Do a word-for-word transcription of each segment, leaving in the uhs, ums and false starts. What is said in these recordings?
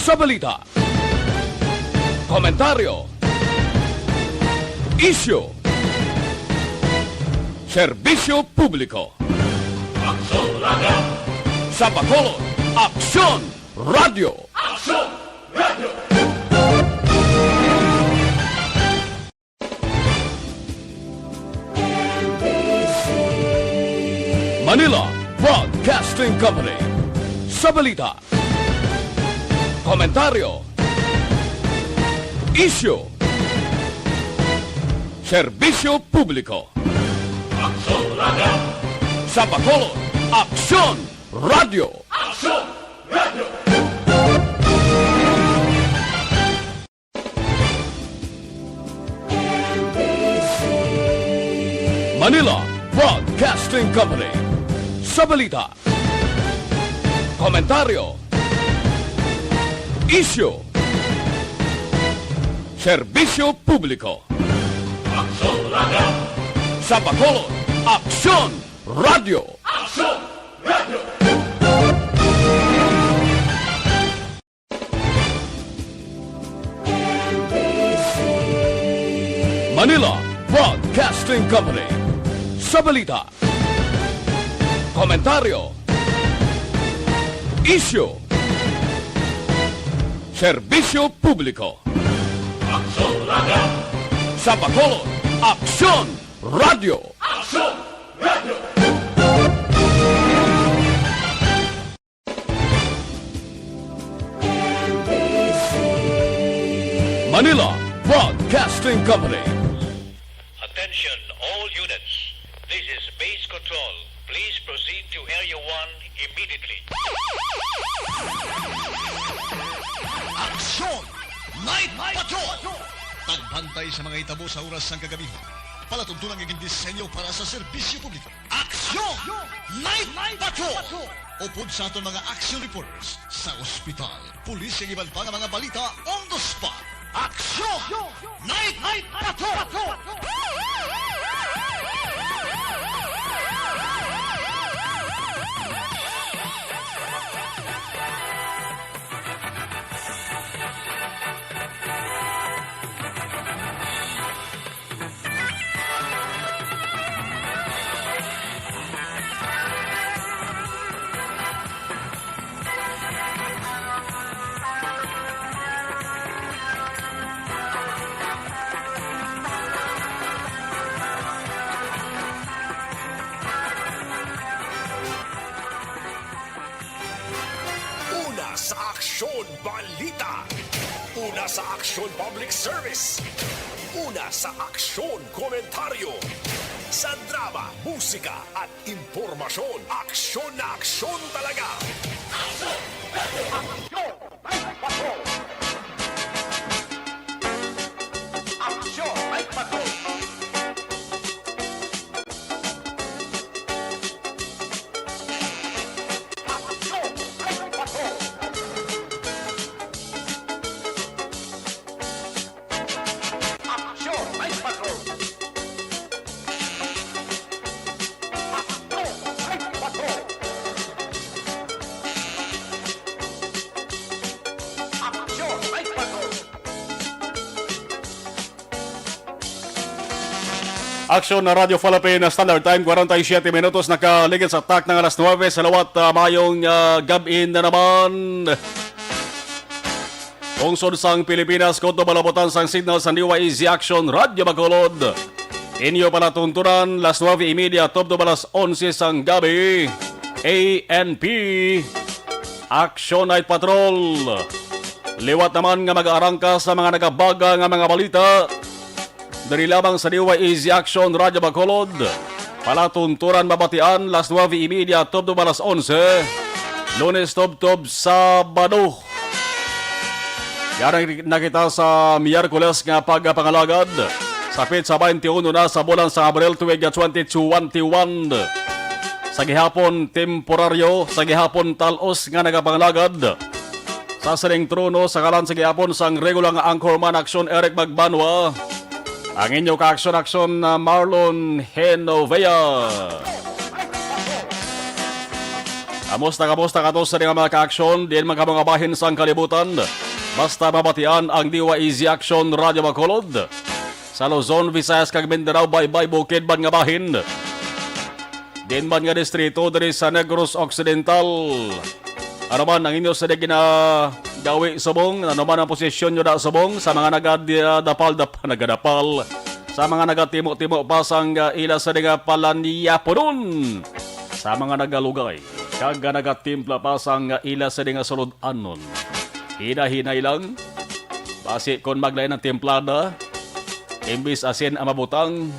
Sa balita, komentaryo, isyu, serbisyo publiko. Aksyon Radio! Sa Bacolod, Aksyon Radio! Aksyon Radio! Manila Broadcasting Company. Sa balita, komentaryo, isyu, serbisyo publiko. Aksyon Radio! Sa Bacolod, Aksyon Radio! Aksyon Radio! Manila Broadcasting Company. Sa balita, komentaryo, isyu, serbisyo publiko. Aksyon Radio! Sa Bacolod, Aksyon Radio! Aksyon Radio! Manila Broadcasting Company. Sa balita, komentaryo, isyu, serbisyo publiko. Aksyon Radio! Sa Bacolod, Aksyon Radio! Aksyon Radio! Manila Broadcasting Company. Attention all units. This is Base Control. Please proceed to Area one immediately. Aksyon! Night Patrol! Pagbantay sa mga hitabo sa oras sang kagabihan. Palatuntunan nga gindisenyo para sa serbisyo publiko. Aksyon! Night Patrol! Upod sa aton mga action reporters sa ospital, pulis, kag iban pa nga mga balita on the spot. Aksyon! Night Patrol! Una sa Aksyon Balita. Una sa Aksyon Public Service. Una sa Aksyon Komentaryo. Sa drama, musika, at impormasyon, aksyon na aksyon talaga. Aksyon! Aksyon! Aksyon! Aksyon! Night Patrol! Aksyon! Night Patrol! Aksyon! Night Patrol! Aksyon na Radyo Philippine Standard Time, kwarenta y siyete minutos, nakaligid sa tak ng alas nuwebe sa liwat. Ah, mayong, ah, gab-in na naman. Pungsod sang Pilipinas, kutob palabutan sang signal sang D Y A Z Aksyon Radyo Bacolod. Inyo palatuntunan, las nuwebe y media, tubtob alas onse sang gabi, A N P, Action Night Patrol. Liwat naman nga mag-arangka sa mga nagabaga nga mga balita. Diri lamang sa D Y A Z Action Radyo Bacolod. Palatunturan mabatian, las nuwebe y media tubtob alas onse. Lunes tubtob Sabado. Yari na kita sa Miyerkules nga pagpangalagad. Sa petsa twenty-one na sa bulan sa Abril, tuig twenty twenty-one. Sa gihapon, temporaryo, sa gihapon, tal-os nga nagapangalagad. Sa sining trono, sa ngalan sa gihapon sang regular nga anchorman, Aksyon Eric Magbanwa, ang inyo ka-aksyon-aksyon na Marlon Henovea. Kamusta, kamusta ka to sa mga ka-aksyon? Diin man ka mga bahin sang kalibutan. Basta mabatian ang D Y E Z Action Radio Bacolod. Sa Luzon, Visayas, kag Mindanao, baybay bukid man nga bahin. Diin man nga distrito diri sa Negros Occidental. Ano man ang inyo sa ginagawi subong, ano man ang posisyon nyo na subong, sa mga nagadapal-dapal, nagadapal, sa mga nagatimo-timo pa sang, ah, ila sa nga palanyapunon, sa mga nagalugay kag nagatimpla pa sang ila sa nga sulod-anon. Hinay-hinay lang. Basi kon maglain ang timplada, imbis asin ang mabutang,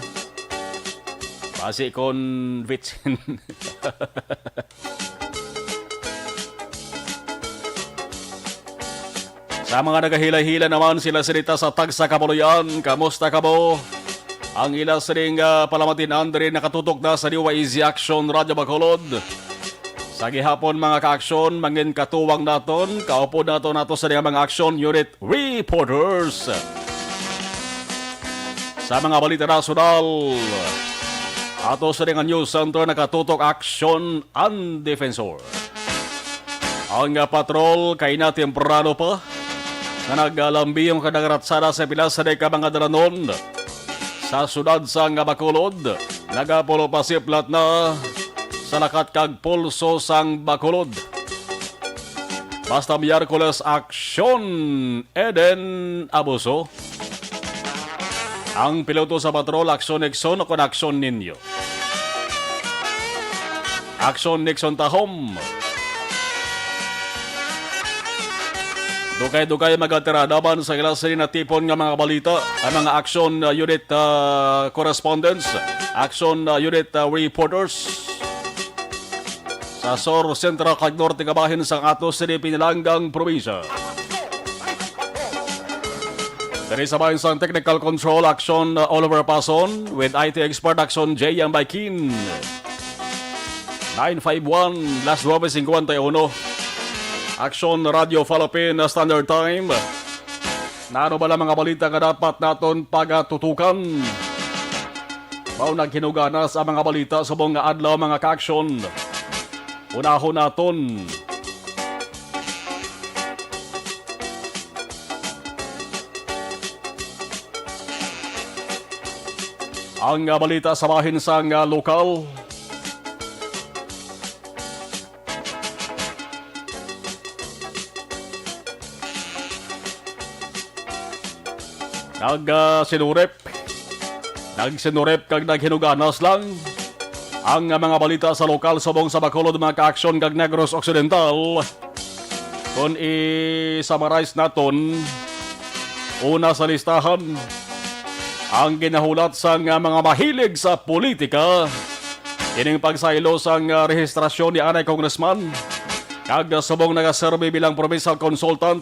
basi kon bitsin. Sa mga nagahilay-hilay naman sila sinita sa tagsa ka puloy-an, kamusta kamo? Ang ila sining, ah, palamatian diri nakatutok na sa D Y E Z Action Radio Bacolod. Sa gihapon, mga ka-aksyon, mangin katuwang naton, kaupod naton nato sa mga action unit reporters. Sa mga balita nasyonal, ato sa nga news center nakatutok action ang defensor. Ang, ah, patrol kay na temprano pa nga nagalambiyong kag nagaratsada sa pila sa deka mga dalanon sa sudad sang Bacolod, nagapulo pa siplat na sa lakat kag pulso sang Bacolod. Basta Miyerkules, aksyon Eden Abuso. Ang piloto sa patrol, aksyon Nixon o kon aksyon ninyo. Aksyon Nixon Tahom. Dugay-dugay magatirada man sa ila sini natipon nga mga balita ang mga action, uh, unit, uh, correspondents, action, uh, unit, uh, reporters sa Sur, Central kag Norte nga bahin sang ato sini pinalanggang probinsya. Diri sa bahin sang technical control, action, uh, Oliver Pason with I T expert action Jay Yambay Kin. Nine five one, las nuebe cincuenta y uno. Action Radio Philippine Standard Time. Naano bala mga balita nga dapat naton pagatutukan? Mao naghinuganas ang mga balita subong nga adlaw, mga ka-action. Unahon naton ang, ah, balita sa bahin sang, ah, lokal. Nag, ah, sinurip. Nagsinurip kag naghinuganas lang ang, ah, mga balita sa lokal subong sa Bacolod, mga ka-action, kag Negros Occidental. Kon i-summarize naton, una sa listahan, ang ginahulat sang, ah, mga mahilig sa politika. Ining pagsaylo sang, ah, rehistrasyon ni anay congressman kag, ah, subong nagaserbi bilang provincial consultant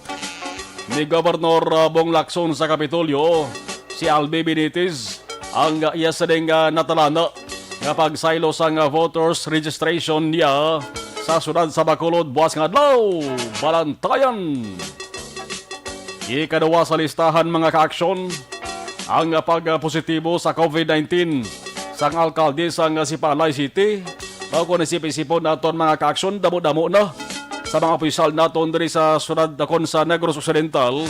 ni Governor, ah, Bong Lacson sa Kapitolyo, si Albi Benitez, ang, ah, iya sining, ah, natalana nga pagsaylo sang, ah, voters registration niya sa siyudad sa Bacolod buwas nga adlaw, Balantayan. Ikaduwa sa listahan, mga ka-aksyon, ang pagpositibo sa COVID nineteen sang alkalde sang Sipalay City. Mao kon isip-isipon naton, mga ka-aksyon, damo-damo na sa mga opisyal naton diri sa syudad nakon sa Negros Occidental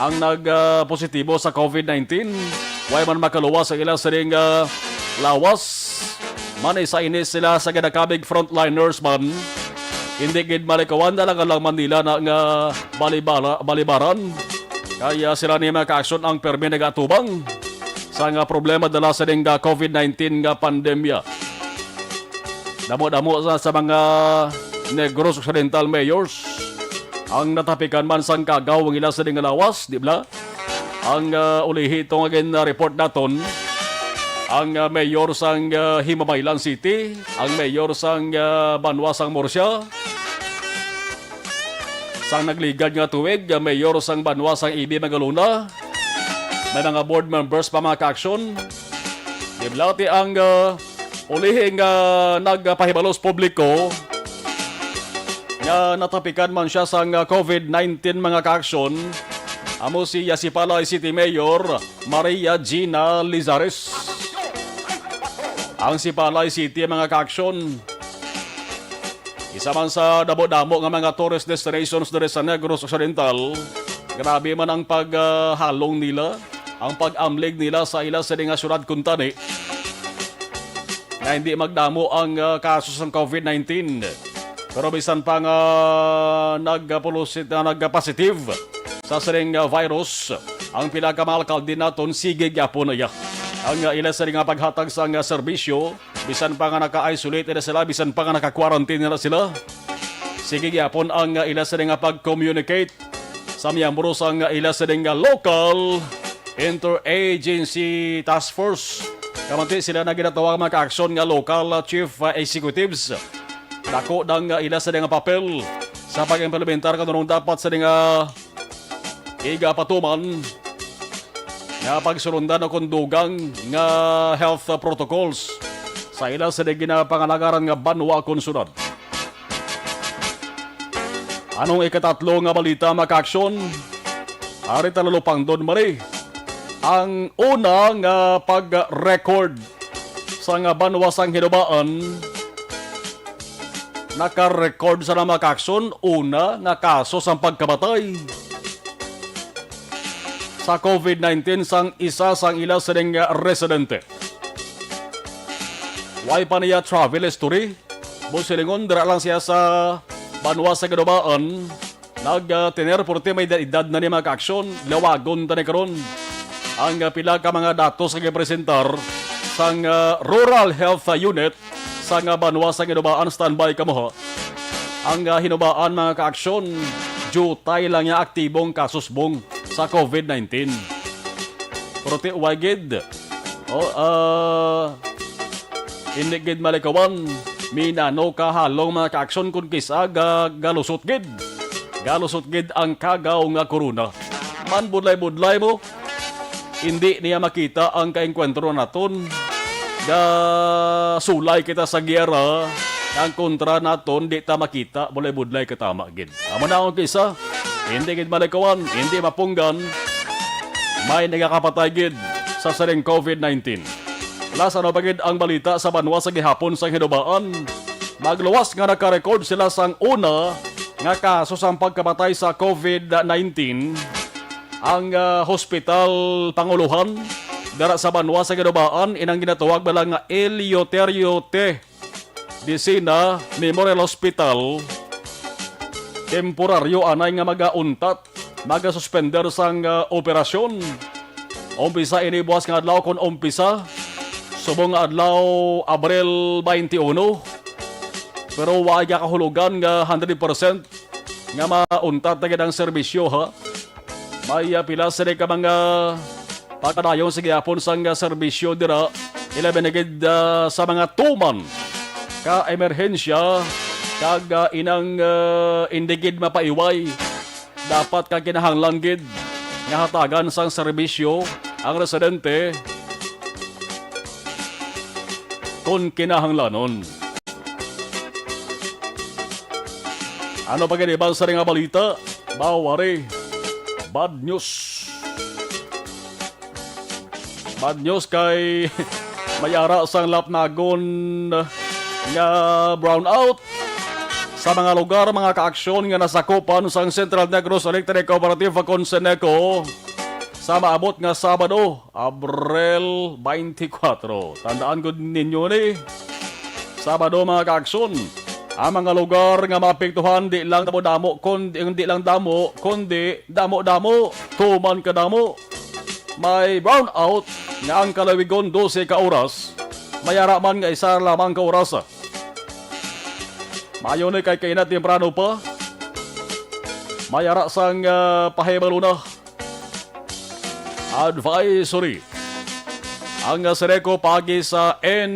ang nag, ah, positibo sa COVID nineteen. Way man makaluwas ang ila sining, ah, lawas. Manisa ini sila sa ginakabig frontliners man. Hindi gid malikawan na lang ang Manila na nga balibara-, balibaran. Kaya sila ni mga ka-aksyon ang permi nagatubang sa nga problema dala sa ding, ah, COVID nineteen nga pandemya. Damo-damo sa, sa mga Negros Occidental mayors ang natapikan man sang kagaw ang ila sa ding lawas, di ba? Ang, ah, ulihi ito nga gin-report naton, ang, ah, mayor sang, ah, Himamaylan City, ang mayor sang, ah, banwa sang Murcia, sang nagligad nga tuig, ah, mayor sang banwa sang Ibi Magalona, may mga board members pa, mga ka-aksyon. Diblati ang, ah, ulihi nga nagpahibalos publiko nga natapikan man siya sang, ah, COVID nineteen, mga ka-aksyon, amo si Sipalay City Mayor Maria Gina Lizares. Ang Sipalay City, mga ka-aksyon, Isa man sa damo-damo nga mga tourist destinations diri sa Negros Occidental, grabe man ang paghalong nila, ang pag-amlig nila sa ila sini nga syudad kuntani nga hindi magdamo ang, ah, kaso sang COVID nineteen. Pero bisan pa nga nagpulusit-, ah, nagpositive sa sining, ah, virus, ang pila ka mga alkalde naton sige gyapon iya ang, ah, ila sini nga paghatag sang, ah, serbisyo, bisan pa nga naka-isolate na sila, bisan pa nga naka-quarantine na sila. Sige gyapon ang, ah, ila sini nga pag-communicate sa miyembro sang, ah, ila sini nga local interagency task force. Kamanti sila na ginatawag mga ka-aksyon nga local, ah, chief, ah, executives. Dako dang, ah, ila sini nga papel sa pag-implementar kanunong dapat sini nga igapatuman nga pagsulundan o kon dugang nga health protocols sa ila sini ginapangalagaran nga banwa kon syudad. Anong ikatatlo nga balita, mga ka-aksyon? Ari ta lalupangdon mari ang una nga pag-record sa nga banwa sang Hinubaan. Naka-record sa mga ka-aksyon una nga kaso sang pagkamatay sa COVID nineteen sang isa sang ila sining residente. Way pa niya travel history. Busilingon, dira lang siya sa banwa sa Ginubaan. Nag, ah, tener, forty may edad, edad na ni mga ka-aksyon. Lawagon ta ni karon ang, ah, pila ka mga datos nga gipresentar sang, ah, Rural Health, ah, Unit sang, ah, banwa sa Ginubaan. Standby kamo, ha. Ang, ah, Hinubaan, mga ka-aksyon, diutay lang niya aktibong kasos bong sa COVID nineteen. Pero ti, why gid? O, ah, hindi gid malikawan. Minano ka halong mga ka-aksyon kung kisa ga-, galusot gid. Galusot gid ang kagaw nga corona. Man budlay-budlay mo, hindi niya makita ang kaengkwentro naton. Gasulay kita sa giyera, ang kontra naton di ta makita, budlay-budlay ka tama gid. Amo na ang kisa, hindi gid malikawan, hindi mapunggan, may nagakapatay gid sa sining COVID nineteen. Plus, ano pa gid ang balita sa banwa sa gihapon sang Hinubaan? Magluwas nga naka-record sila sang una nga kaso sang pagkamatay sa COVID nineteen. Ang, ah, hospital pangulohan dara sa banwa sa Ginubaan, inang ginatawag bala nga Eleuterio T. Dicina Memorial Hospital, temporaryo anay nga magauntat, magasuspender sang, ah, operasyon. Umpisa ini buwas nga adlaw kon umpisa, subong nga adlaw, Abril twenty-one. Pero wa gyud kahulugan nga hundred percent nga mauntat na gid ang serbisyo, ha. May, ah, pila sini ka mga pagpadayon sa gihapon sang, ah, serbisyo dira, ilabi na gid, ah, sa mga tuman ka emerhensya kag, ah, inang, ah, indi gid mapaiway. Dapat ka kinahanglan gid nga hatagan sang serbisyo ang residente kon kinahanglanon. Ano pa gid iban sa nga balita? Bawari. Bad news. Bad news kay may ara sang Lapnagon nga brownout sa mga lugar, mga kaaksyon nga nasakupan sang Central Negros Electric Cooperative kon CENECO sa maabot nga Sabado, Abril twenty-four. Tandaan gud ninyo ni, Sabado, mga kaaksyon, ang mga lugar nga maapektuhan di lang damo-damo, kundi, di lang damo, kundi damo-damo, tuman kadamo. May brownout nga ang kalawigon dose ka oras, may ara man nga isa lamang ka oras. Maayo ni kay kaina temprano pa. May ara sang, ah, pahibalo na. Advisory ang CENECO paagi sa N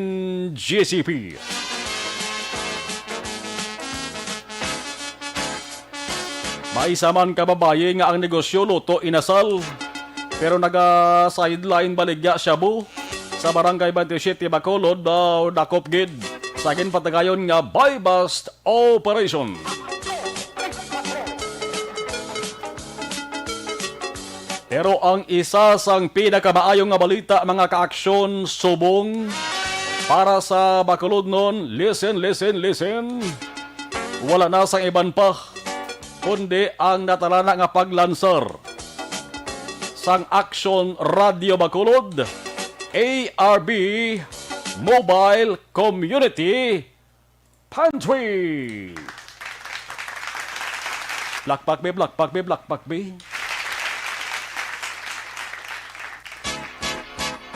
G C P. May isa man ka babayi nga ang negosyo luto inasal, pero naga-sideline baligya shabu sa Barangay twenty-seven, Bacolod, daw dakop gid sa ginpatigayon nga buy-bust operation. Pero ang isa sang pinakamaayo nga balita, mga kaaksyon, subong para sa Bacolodnon, listen, listen, listen. wala na sang iban pa, kundi ang natalana nga paglansar sang Action Radio Bacolod, A R B Mobile Community Pantry. Plakpak bi, plakpak bi, plakpak bi.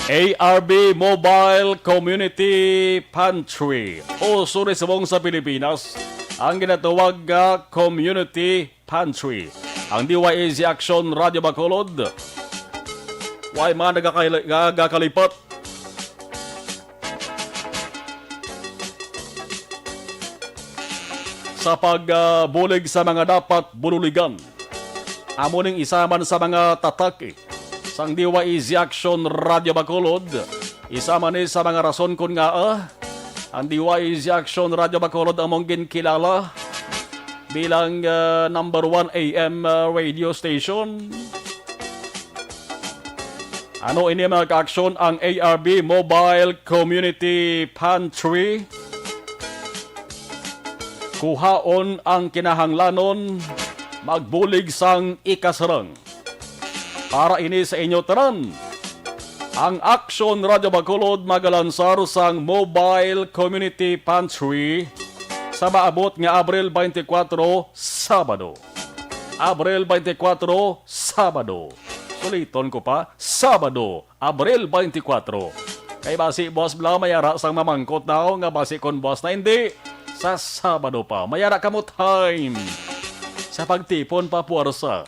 A R B Mobile Community Pantry. O, sorry, subong sa Pilipinas, ang ginatawag nga community pantry. Ang D Y A Z Action Radio Bacolod, way man nagakali-, nagakalipat sa pagbulig sa mga dapat bululigan. Amo ning isa man sa mga tataki sang D Y A Z Action Radio Bacolod. Isa man ni sa mga rason kon ngaa ang D Y A Z Action Radio Bacolod among ginkilala bilang, ah, number one A M, ah, radio station. Ano ini, mga ka-aksyon? Ang A R B Mobile Community Pantry. Kuhaon ang kinahanglanon, magbulig sang ikasarang. Para ini sa inyo tanan, ang Action Radio Bacolod magalansar sang Mobile Community Pantry sa maabot nga Abril twenty-four, Sabado. Abril twenty-four, Sabado. Suliton ko pa, Sabado, Abril twenty-four. Kay basi, Boss Bla, may ara sang mamangkot daw nga basi kon buwas na, hindi. Sa Sabado pa, may ara kamo time sa pagtipon pa puwersa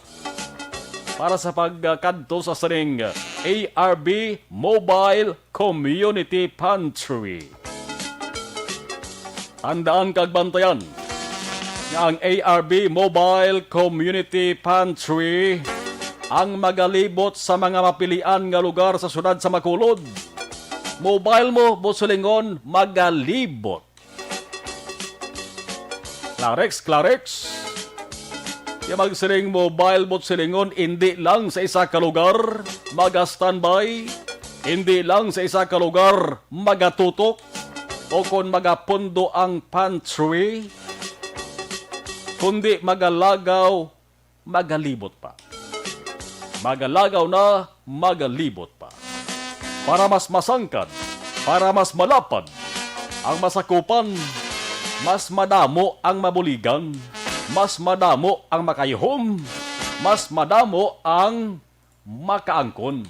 para sa pagkadto sa sining A R B Mobile Community Pantry. Tandaan kag bantayan nga ang A R B Mobile Community Pantry ang magalibot sa mga mapilian nga lugar sa siyudad sa Bacolod. Mobile mo, Boss Silingon, magalibot. Clarex, Clarex. Kaya magsiling mobile mo, Silingon, hindi lang sa isa ka lugar maga-standby, hindi lang sa isa ka lugar magatutok, o kon magapundo ang pantry, kundi magalagaw, magalibot pa. Magalagaw na, magalibot pa. Para mas masangkad, para mas malapad ang masakupan, mas madamo ang mabuligan, mas madamo ang makayuhom, mas madamo ang makaangkon.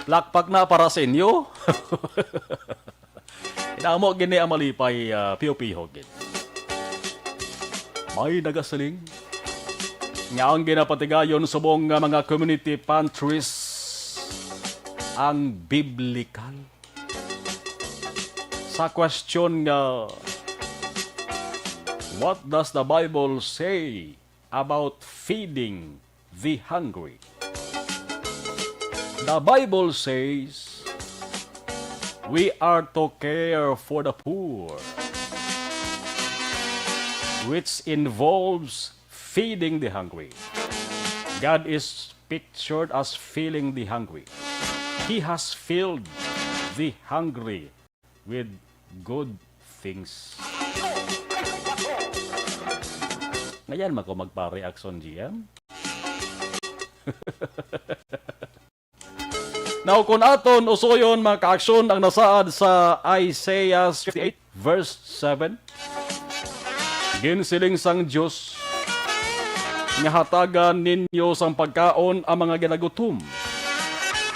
Lakpak na para sa inyo. Inamo gini ang malipay, ah, piyo-piho gid. May nagasiling nga ang ginapatigayon subong nga mga community pantries ang biblikal. Sa question nga, "What does the Bible say about feeding the hungry?" The Bible says we are to care for the poor, which involves feeding the hungry. God is pictured as feeding the hungry. He has filled the hungry with good things. Ngayon, mako magpa-reaction, G M? Now, kung aton usuyon, mga kaaksyon, ang nasaad sa Isaiah fifty-eight, verse seven, ginsiling sang Dios, nga hatagan ninyo sang pagkaon ang mga ginagutom.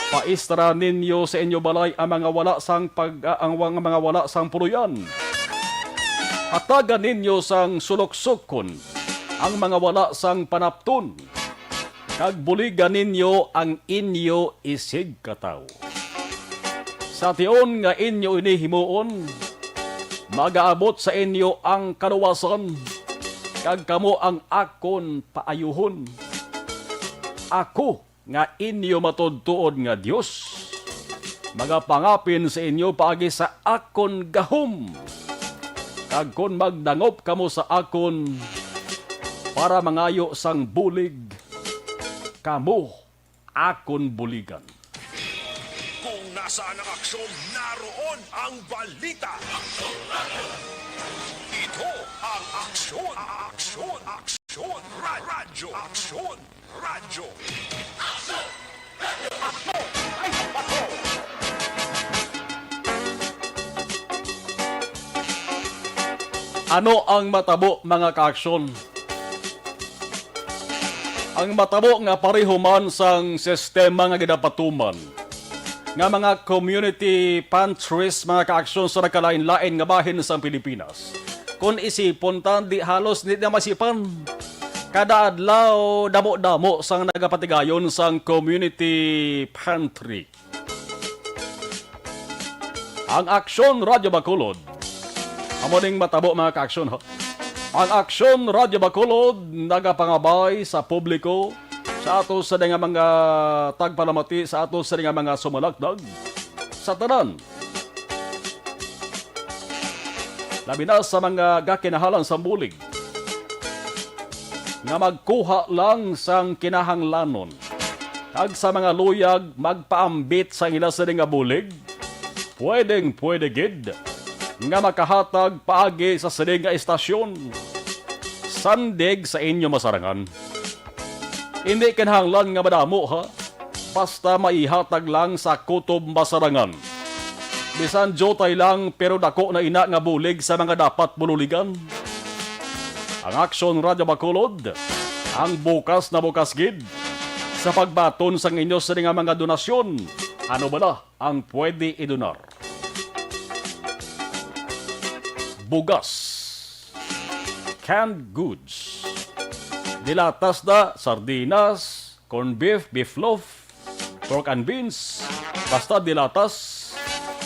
Paistra ninyo sa inyo balay ang mga wala sang pag-, ang mga wala sang puloy-an. Hatagan ninyo sang suloksokon ang mga wala sang panapton, kag buligan ninyo ang inyo isigkatawo. Sa tion nga inyo ini himuon, magaabot sa inyo ang kaluwasan, kag kamo ang akon paayuhon. Ako nga inyo matuodtuod nga Dios, magapangapin sa inyo paagi sa akon gahom. Kag kon magdangop kamo sa akon para mangayo sang bulig, kamo akon buligan. Sa anang aksyon, naroon ang balita. Ito ang aksyon, aksyon, aksyon, ra- radyo, aksyon, radyo. Ano ang matabo, mga kaaksyon? Ang matabo nga pareho man sang sistema nga ginapatuman nga mga community pantries, mga kaaksyon, sa nagkalain-lain nga bahin sang Pilipinas. Kung isipon ta, di halos di na masipan. Kada adlaw, damo-damo sang nagapatigayon sang community pantry. Ang Aksyon Radyo Bacolod. Amo ning matabo, mga kaaksyon, ha? Ang Aksyon Radyo Bacolod nagapangabay sa publiko, sa ato sa nga mga tagpalamati, sa ato sa nga mga sumalakdag, sa tanan, labi na sa mga gakinahalan sa bulig, nga magkuha lang sang kinahanglanon, kag sa mga luyag magpaambit sang ila sini nga bulig, pwedeng pwede gid nga makahatag paagi sa sini nga istasyon. Sandig sa inyo masarangan. Hindi kinahanglan nga madamo, ha? Basta maihatag lang sa kutob masarangan. Bisan diutay lang, pero dako na ina nga bulig sa mga dapat bululigan. Ang Aksyon Radyo Bacolod, ang bukas na bukas gid sa pagbaton sang inyo sini nga mga donasyon. Ano bala ang pwede idonar? Bugas, canned goods, dilatas na, sardinas, corned beef, beef loaf, pork and beans, basta dilatas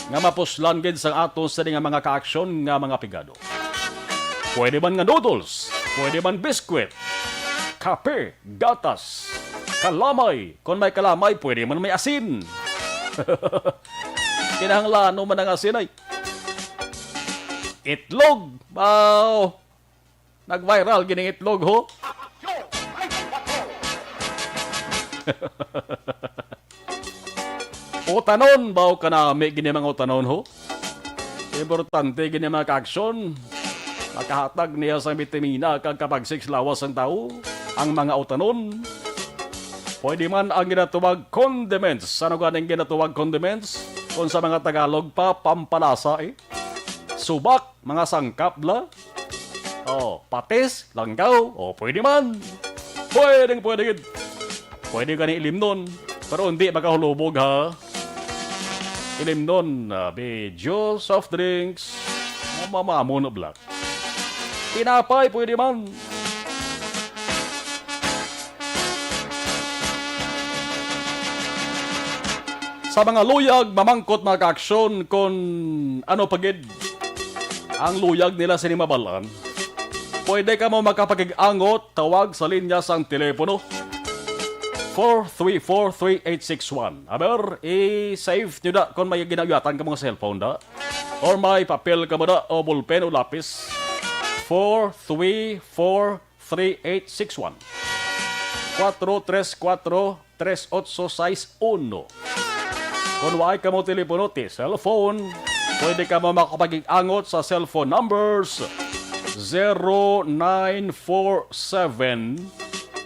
nga mapuslan gid sang aton sini nga mga kaaksyon nga mga pigado. Pwede man nga noodles, pwede man biskwit, kape, gatas, kalamay. Kon may kalamay, pwede man may asin. Kinahanglan man ang asin ay. Itlog, baw. Nag-viral gining itlog, ho. Utanon, baw, kanami gini mga utanon, ho. Importante gini, mga kaaksyon. Makahatag niya sa bitamina kag kapagsiks lawas sang tawo ang mga utanon. Pwede man ang ginatawag condiments. Ano ganing ginatawag condiments? Kung sa mga Tagalog pa, pampalasa, eh. Subak, mga sangkap la. Oh, patis, langgaw, oh, pwede man. Pwedeng pwede gid. Pwede gani ilimnon, pero hindi makahulubog, ha. Ilimnon, ah, video, soft drinks, mamamamo na black. Tinapay, pwede man. Sa mga luyag, mamangkot, mga kaaksyon, kung ano pa gid ang luyag nila sini mabalan, pwede kamo makapakig-angot, tawag sa linya sang telepono, four three four three eight six one. Aber, i-save nyo da kung may ginauyatan ka mga cellphone da, or may papel ka mo da, o bulpen o lapis. Four three four three eight six one. Kuwatro tres kuwatro, tres otso sais uno. Kung waay kamo telepono, ti cellphone, pwede kamo makapag-angot sa cellphone numbers zero nine four seven,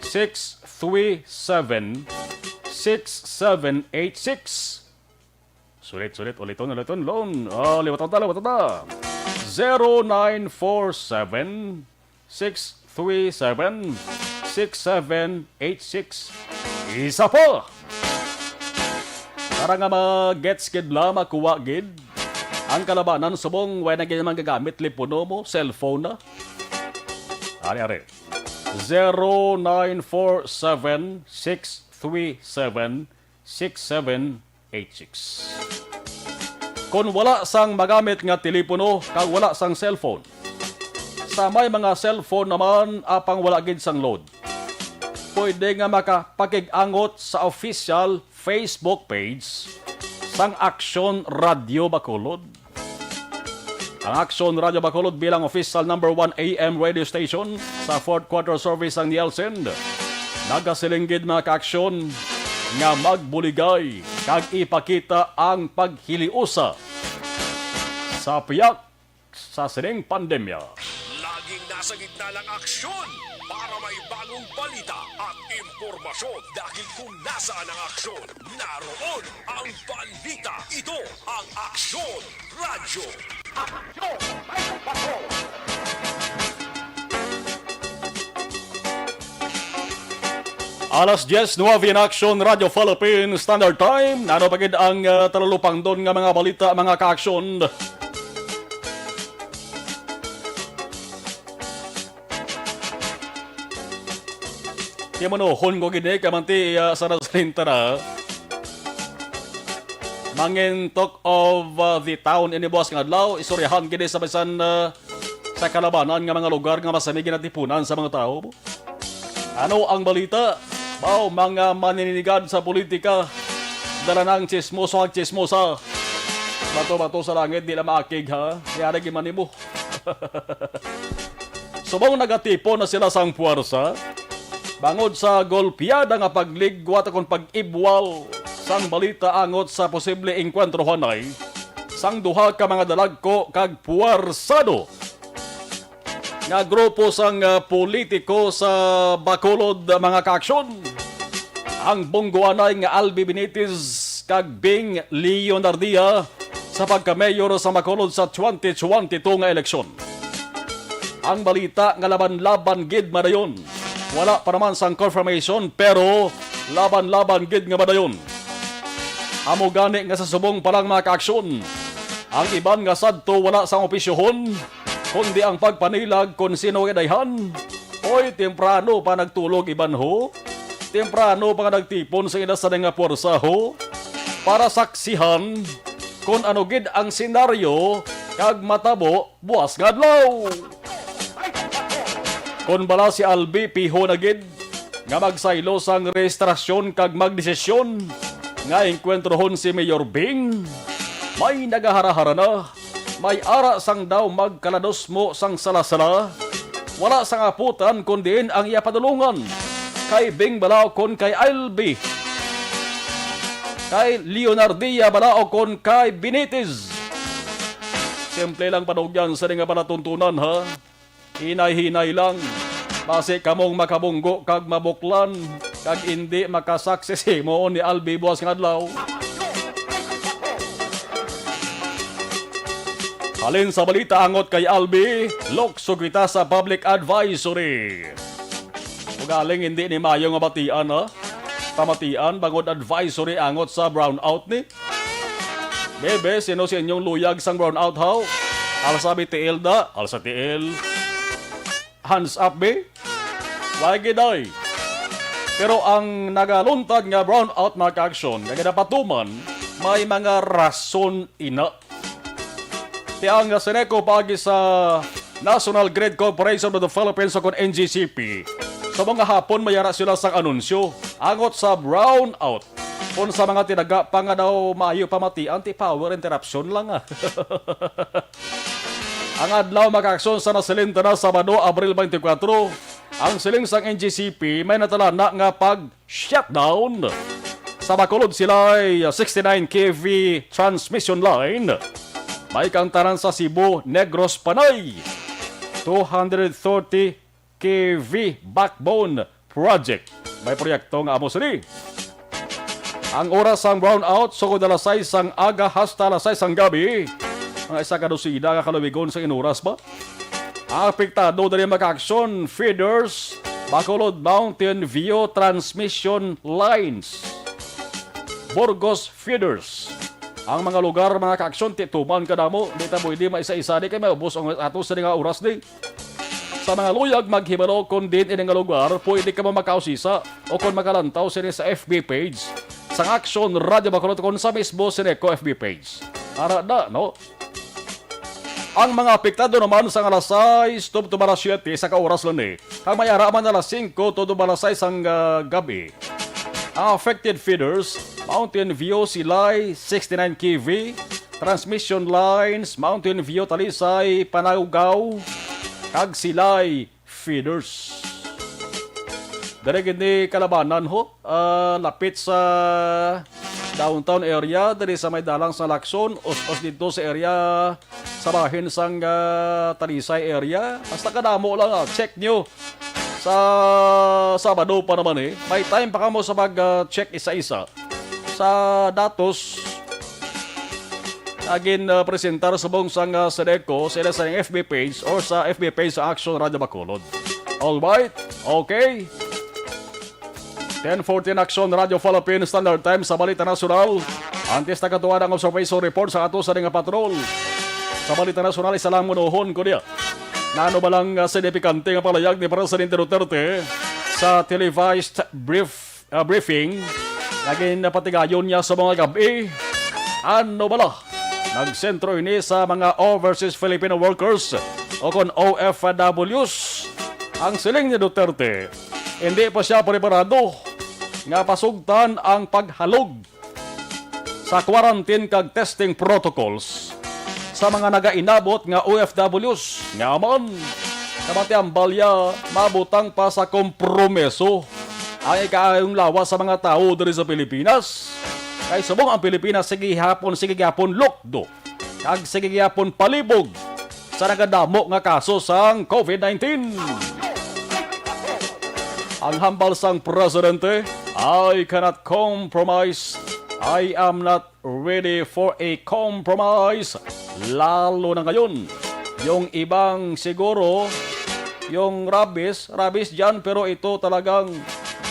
six three seven, six seven eight six. Sulit, sulit. Uliton, uliton, lon. Oh, liwatan ta, liwatan ta. Zero nine four seven, six three seven, six seven eight six. Isa pa! Para nga mag-gets gid la, makuha gid ang kalabanan subong way na gid man gagamit lipono mo, cellphone na. Ari, ari. Zero nine four seven, six three seven, six seven eight six. Kon wala sang magamit nga telepono kag wala sang cellphone, sa may mga cellphone naman apang wala gid sang load, pwede nga makapakig-angot sa official Facebook page sang Aksyon Radyo Bacolod. Ang Aksyon Radyo Bacolod bilang official number one A M radio station sa fourth quarter service sang Nielsen, nagasiling gid, mga kaaksyon, nga magbuligay kag ipakita ang paghiliusa sa piyak sa sining pandemya. Laging nasa gitna ng aksyon para may bagong balita at impormasyon, dahil kung nasaan ang aksyon, naroon ang balita. Ito ang Aksyon Radyo. Alas diez nuwebe in Aksyon Radyo Philippine Standard Time. Nano pa gid ang, ah, talulupangdon nga mga balita, mga kaaksyon? Timanuhon ko gid ni, kay manti, ah, sa nasalintana. Mangin talk of, ah, the town ini buwas nga adlaw, istoryahan gid sa bisan, ah, sa kalabanan nga mga lugar nga masami ginatipunan sa mga tawo. Ano ang balita? Baw, mga maninigad sa politika, dala na ang tsismoso ag tsismosa. Bato-bato sa langit, di na maakig, ha? Yari gid man nimo. Subong nagatipon na sila sang puwersa, bangod sa golpeada nga pagligwat akon pag-ibwal sang balita angot sa posible engkwentrohanay sang duha ka mga dalagko kag puwersado nga grupo sang, ah, politiko sa Bacolod, mga kaaksyon. Ang bunggoanay nga Albi Benitez kag Bing Leonardia sa pagka-mayor sa Bacolod sa twenty twenty-two nga eleksyon. Ang balita nga laban-laban gid madayon. Wala pa naman sang confirmation, pero laban-laban gid nga madayon. Amo gani nga sa subong pa lang, mga kaaksyon, ang iban nga sadto wala sang opisyohon, kundi ang pagpanilag kon sino ang idayhan. Oy, temprano pa nagtulog iban, ho. Temprano pa nga nagtipon sa ila sa nga puwersa, ho, para saksihan kon ano gid ang senaryo kag matabo buwas nga adlaw. Kon bala si Albi, piho na gid nga magsaylo sang rehistrasyon kag magdesisyon nga engkwentrohon si Mayor Bing. May nagaharahara na. May ara sang daw magkaladosmo sang sala-sala. Wala sang aputan kon diin ang iya padulongan. Kay Bing bala ukon kay Albi? Kay Leonardia bala ukon kay Benitez? Simple lang panugyan sa nga palatuntunan, ha? Hinay-hinay lang. Basi kamong makabunggo kag mabuklan, kag indi makasaksis himuon ni Albi buwas nga adlaw. Halin sa balita angot kay Albi, lukso kita sa public advisory. Ugaling hindi ni mayo nga batian, ha? Pamatian bangod advisory angot sa brownout ni. Bebe, sino sa inyong luyag sang brownout, haw? Alsa, B T L da. Alsa, T L. Hands up, be. Why gid ay? Pero ang nagaluntad nga brownout, mga kaaksyon, nga ginapatuman, may mga rason ina. Ti ang Seneco paagi sa National Grid Corporation of the Philippines o kon N G C P. Sa mga hapon, mayara sila sang anunsyo angot sa brownout. Kung sa mga tinaga pa nga daw maayo pamatian, ti power interruption lang, ah. Ang adlaw, mga kaaksyon, sa nasilin ta na Sabado, Abril twenty-four, ang siling sang N G C P may natalana nga pag-shutdown sa Bacolod Silay sixty-nine K V transmission line. May kang tanan sa Cebu, Negros, Panay. Two hundred thirty K V backbone project. May proyekto nga amo sini. Ang oras sang brownout, sugod alas sais sang aga hasta alas sais sang gabi. Mga isa ka dosina nga kaluwigon sa inuras ba? Ang apektado diri, mga kaaksyon, feeders, Bacolod Mountain View Transmission Lines, Burgos Feeders. Ang mga lugar, mga kaaksyon, ti tuman kadamo, di ta pwede maisa-isa di kay maubos ang ato sa nga oras di. Sa mga luyag maghibalo kon diin ini nga lugar, pwede kamo makausisa o kon makalantaw sini sa F B page sang Aksyon Radyo Bacolod kon sa mismo Seneco F B page. Ara na, no? Ang mga apektado naman sa alas sais tubtob alas siyete sa ka oras lang ni, kag may ara man alas singko tubtob alas sais sang, ah, gabi. Ang affected feeders, Mountain View Silay sixty-nine K V, transmission lines, Mountain View Talisay, Panawgaw, kag Silay feeders. Diri gid ni Kalabanan, ho, ah, lapit sa downtown area, diri sa may dalang sa Lacson, us-us dito sa area sa bahin sang, ah, Talisay area. Basta kadamo lang, ah, check nyo sa Sabado pa naman eh. May time pa kamo sa pag, ah, check isa-isa sa datos nga gin, ah, presentar subong sang, ah, Sedeco sa ila sa F B page or sa F B page sa Action Radio Bacolod. All right? Okay. Ten fourteen Action Radio Philippine Standard Time sa Balita Nasyonal. Antes nagatuan ang observation report sa ato sa nga patrol. Sa Balita Nasyonal, isa lang munuhon ko niya. Nano ba lang, ah, sinipikante nga palayag ni Presidente Duterte sa televised brief, ah, briefing nga ginapatigayon niya sa mga gabi? Ano bala? Nagsentro ini sa mga overseas Filipino workers o kon O F Ws. Ang siling ni Duterte, hindi pa siya preparado nga pasugtan ang paghalog sa quarantine kag testing protocols sa mga nagainabot nga O F Ws nga man, kabati ang balya, mabutang pa sa kompromiso ang ikaayong lawas sa mga tawo diri sa Pilipinas. Kay subong ang Pilipinas, sige gihapon, sige gihapon lukdo, kag sige gihapon palibog sa nagadamo nga kaso sang COVID nineteen. Ang hambal sang presidente, "I cannot compromise. I am not ready for a compromise." Lalo na ngayon, yung ibang siguro, yung rabies, rabies dyan, pero ito talagang,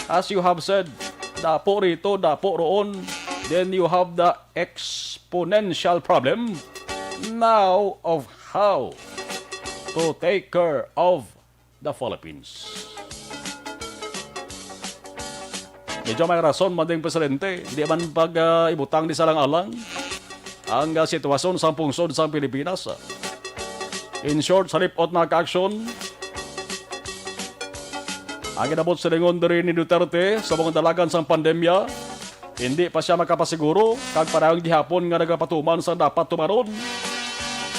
as you have said, dapo rito, dapo roon, then you have the exponential problem now of how to take care of the Philippines. Medyo may rason man ding presidente, di man pag, ah, ibutang ni salang-alang ang, ah, sitwasyon sa pungsod sa Pilipinas. In short, sa lipot na ka-aksyon, ang inabot sa lingon diri ni Duterte sa mga dalagan sang pandemya, hindi pa sia makapasiguro kag padayon gihapon nga nagapatuman sang dapat tumanon.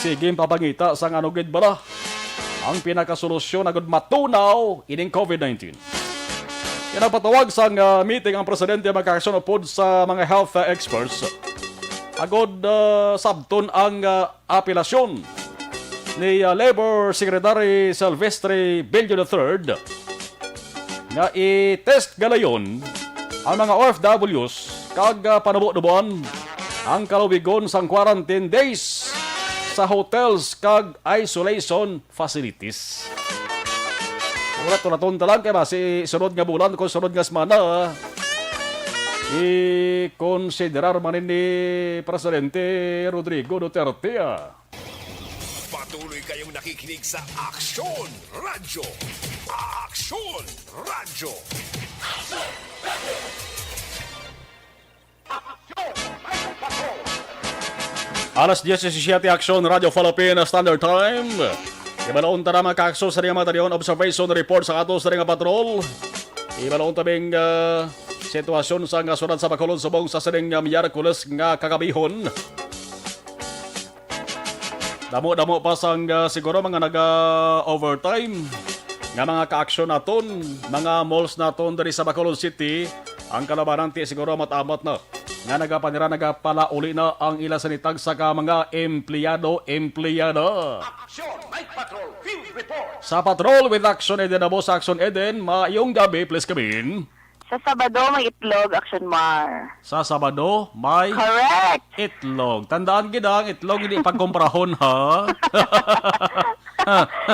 Sige papangita sang ano gid bala ang pinakasolusyon agud matunaw ining COVID nineteen. Kaya nagpatawag sang, ah, meeting ang presidente, magkakasunod pod sa mga health, ah, experts agud, ah, sabton ang, ah, apelasyon ni, ah, Labor Secretary Silvestre Bello the third nga i-test galayon ang mga O F Ws kag, ah, panubo-nuboan ang kaluwigon sang quarantine days sa hotels kag isolation facilities. Ulat-ulaton ta lang kay basi sunod nga bulan, kung sunod nga semana, i-konsiderar man ni Presidente Rodrigo Duterte, ah. Patuloy kayong nakikinig sa Aksyon Radyo. Aksyon Radyo. Alas diecisiete, Aksyon Radyo Philippine Standard Time. Ibaloon ta na, mga ka-Aksyon, sa mga tanion observation report sa ato sa nga patrol. Ibaloon ta bing, ah, sitwasyon sa nga syudad sa Bacolod subong sa sining, ah, Miyerkules nga kagabihon. Damo-damo pa sang, ah, siguro mga naga-overtime nga mga ka-aksyon naton, mga malls naton diri sa Bacolod City, ang kalabanan ti siguro amat-amat na nga nagapanira, nagapalauli na ang ila sini tagsa ka mga empleyado, empleyada. Action Night Patrol Field Report. Sa Patrol with Action Eden, abo sa Action Eden, maayong gabi, please come in. Sa Sabado, may itlog, Action Mar. Sa Sabado, may Correct! Itlog. Tandaan gid ang itlog, hindi pagkomprahon, ha?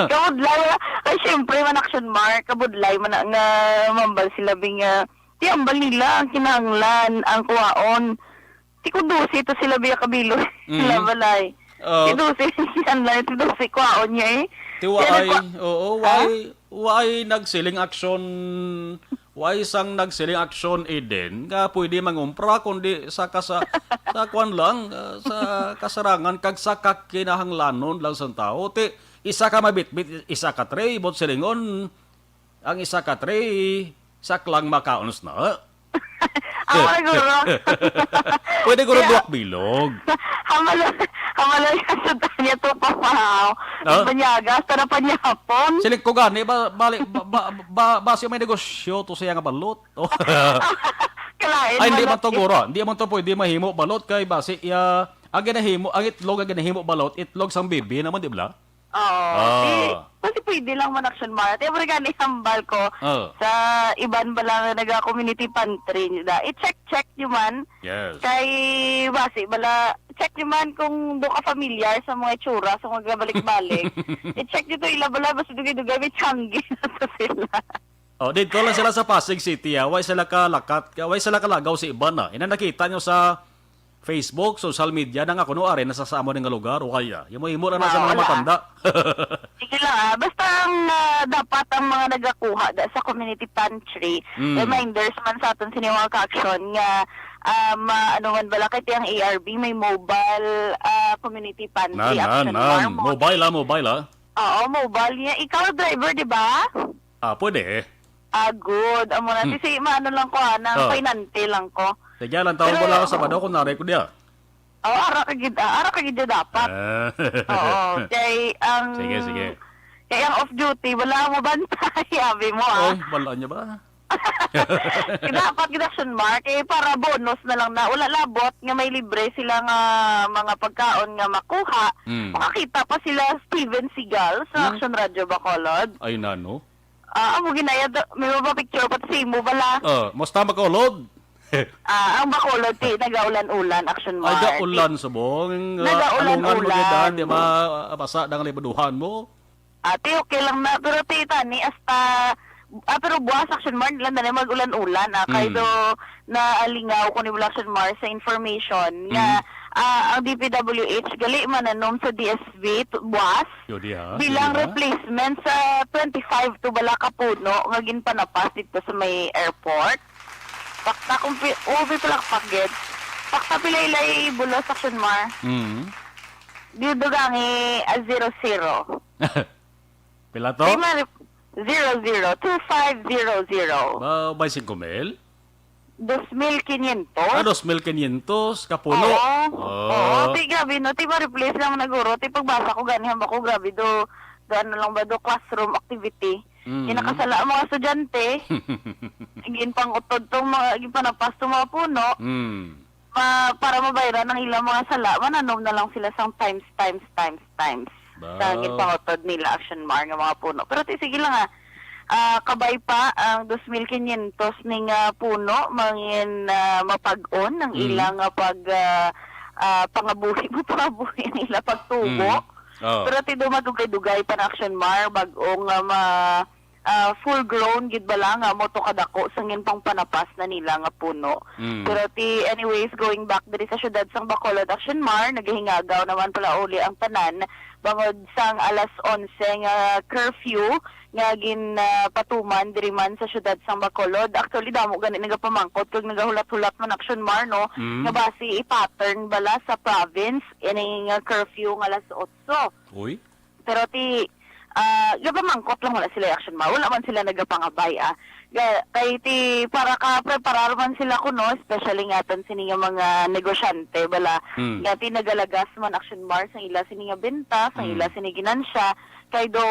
Kabudlay, ay, siyempre man, Action Mar, kabudlay man na nga mambal sila, bing, ah, ti ambal nila ang kinahanglan, ang kuwaon. Ti ko dose to sila biya kabilo. Mm. Sila balay. Oh. Ti dose, sila ti dose kwaon niya eh. Ti waay, oo, ha? Waay, waay nagsiling aksyon, waay sang nagsiling aksyon, Eden, nga pwede mangumpra, kundi sa kasa-, sa kwan lang, ah, sa kasarangan kag sa kakinahanglanon lang sang tawo. Ti, isa ka mabitbit, isa ka tray, but silingon, ang isa ka tray, saklang makaon na. Ah, siguro. Pwede guro Kaya, duwak bilog. Hamalo, hamalo yung sa niya to, Papa. Ha? Banyaga, hasta na panyapon. Siling ko gani, ba, bali, ba, ba, ba, basi may negosyo to siya nga balot. Oh. kalain, Ay, hindi manok man to, it- guro. Hindi man to pwede mahimo balot kay basi iya, ang ginahimo, ang itlog ang ginahimo balot, itlog sang bibi naman, di ba? Oo. Ah. Di, basi pwede lang man, Action Mart. Kaya mo gani hambal ko Oh. sa iban bala nga naga-community pantry nila. I-check-check nyo man. Yes. Kay basi bala, check nyo man kung do ka familiar sa mga itsura, sa mga balik-balik. I-check nyo to ila bala, basi dugay-dugay, may tiyanggi na to sila. Oh, dito lang sila sa Pasig City, ah. Way sila kalakat, way sila kalagaw sa iban, ah. Ina nakita nyo sa Facebook, social media, na nga kuno ari na sa, sa amo nga lugar, way, ah. Yung mo himo lang na sa Wow, mga wala. matanda. Sige lang, ah. Basta ang, ah, dapat ang mga nagakuha da, sa community pantry, Mm. reminders man sa aton sini mga ka-action nga, um, ah, ano man bala, kay ang A R B, may mobile, ah, community pantry Nan, nan, action nan. farm. Mobile, ah, mobile, ah. Oo, mobile niya. Ikaw, driver, di ba? Ah, pwede. Ah, good. Amo na. Hmm. Si, si, maano lang ko, ah, nang Oh. painante lang ko. Sige lang, tawag Pero mo lang ako Sabado kung naray ko diya. Oh, ara ka gid, ah, ara ka gid dapat. Ah. Oo, kay ang Sige, sige. Kay ang off duty, wala mo bantay, abi mo, ah. Oy, wala niya ba? Dapat gid, Action Mart, eh, para bonus na lang na. Wala labot nga may libre sila nga mga pagkaon nga makuha. Mm. Makakita pa sila Steven Seagal sa Mm. Action Radio Bacolod. Ay, nano? Ah, amo ginaya do, may mapapicture pa sa imo bala. Ah, musta Bacolod? Ah, ang Bacolod, ti, nagaulan-ulan, Action Ay, Mart. Gaulan subong. Ah, Nagaulan-ulan. Alungan mo gid, ah, di ma-, ah, basa ang libuduhan mo. Ah, ti, okay lang na, pero ti, tani, hasta, ah, pero buwas, Action Mart, lang na mag-ulan-ulan, ah, kay Mm. do, naalingaw ko ni Action Mart sa information nga, Mm. ah, ang D P W H gali mananom sa D S V tu-, buwas Yo, di ha? bilang Di ha? replacement sa twenty-five to bala ka puno nga ginpanapas dito sa may airport. Pakta kung pi-, ubi pala kapagid. Pakta pila ilay bulos, Action Mart. Mm. Di dugangi, ah, zero zero. Pila to? Di ma-, zero zero, two five zero zero. Ba, bay singko mil? Dos mil quinientos. Ah, dos mil quinientos ka puno. Oo. Oh. Oo. Ti, grabe, no? Ti, ma-replace lang na guro. Ti, pagbasa ko, gani, hamba ko, grabe, do, do, ano lang ba, do, classroom activity. Mm. Kinakasala ang mga estudyante. Ginpangutod tong mga, ginpanapas tong mga puno. Mm. Ma-, para mabayran ang ilang mga sala, mananom na lang sila sang times, times, times, times. Sa Wow. ginpangutod nila, Action Mart, nga mga puno. Pero ti, sige lang, ah. Ah, kabay pa ang dos mil quinientos ning, ah, puno, mangin, ah, mapag-on ang Mm. ilang, ah, pag, ah, ah, pangabuhi, pangabuhi ang ila pagtubo. Mm. Oh. Pero ti, dumadugay-dugay pa na, Action Mart, bag-o nga ma-, ah, full grown gid bala nga mo to kadako sa ngin pang panapas na nila nga puno. Mm. Pero ti, anyways, going back diri sa siyudad sang Bacolod, Action Mart, nagahingagaw naman pala uli ang tanan bangod sang alas onse nga curfew nga gin, ah, patuman diri man sa siyudad sang Bacolod. Actually, damo gani nagapamangkot kag nagahulat-hulat man, Action Mart, no, Mm. nga basi i-pattern bala sa province ini nga curfew nga alas otso. Uy. Pero ti, ah, gapamangkot lang wala sila, Action Mart. Wala man sila nagapangabay, ah. Ga-, kay ti, para ka preparar man sila kuno, especially nga aton sini nga mga negosyante, bala, Mm. nga ti nagalagas man, Action Mart, sa ila sini nga benta, sa Mm. ila sini ginansya, kay do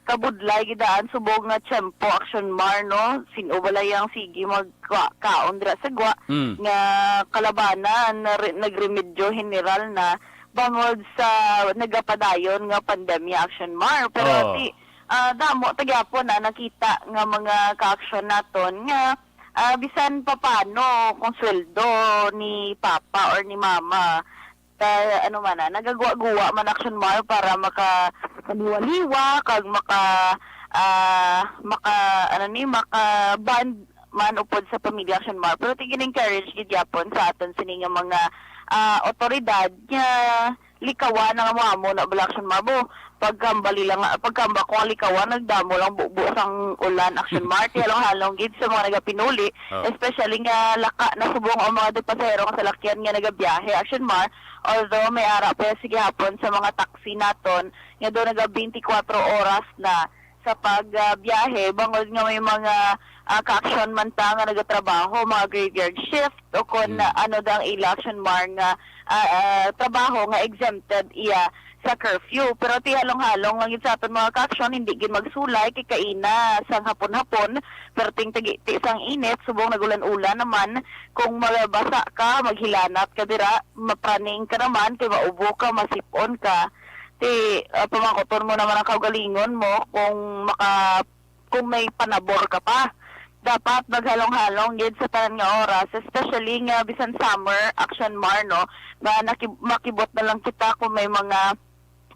kabudlay gid daan subong nga tiyempo, Action Mart, no? Sin-o bala yang sige magkaon dira sa gwa, Mm. nga kalabanan, na re-, nagremedyo general na, bangod sa nagapadayon nga pandemya, Action Mart. Pero Oh. ti, ah, damo ta gyapon na nakita nga mga ka-action naton nga, ah, bisan papano kung sweldo ni papa or ni mama, ta-, ano man na, nagagwa-guwa man, Action Mart, para maka-, makaliwa-liwa kag maka-, ah, maka-, ano ni, maka-bond man upod sa pamilya, Action Mart. Pero ti gin-encourage gid gyapon sa aton sini nga mga, ah, otoridad nga likawan ang amo-amo na bala, Action Mart. Bo, pagkambali lang, pagkamba ko nga likawan, nagdamo lang bubo sang ulan, Action Mart. Halong-halong gid sa mga nagapinuli, Oh. especially nga laka na subong ang mga pasahero nga salakyan nga nagabiyahe, Action Mart. Although may ara pa sa gihapon sa mga taxi naton nga do naga twenty-four oras na sa pag, ah, biyahe, bangod nga may mga, ah, ka-action man ta nga nagatrabaho, mga graveyard shift, o kon, Mm. ah, ano dang ila, Action Mart, nga, ah, ah, trabaho nga exempted iya sa curfew. Pero ti halong-halong lang gid sa aton mga ka-aksyon, hindi gid magsulay kay kaina sang hapon-hapon, perting tagiti sang init, subong nag-ulan-ulan naman. Kung mabasa ka, maghilanat ka dira, mapraning ka naman, kay maubo ka, masipon ka. Ti, ah, pamangkuton mo naman ang kaugalingon mo kung maka-, kung may panabor ka pa. Dapat maghalong-halong gid sa tanan nga oras, especially nga bisan summer, Action Mar, no, nga nakib-, makibot na lang kita kung may mga,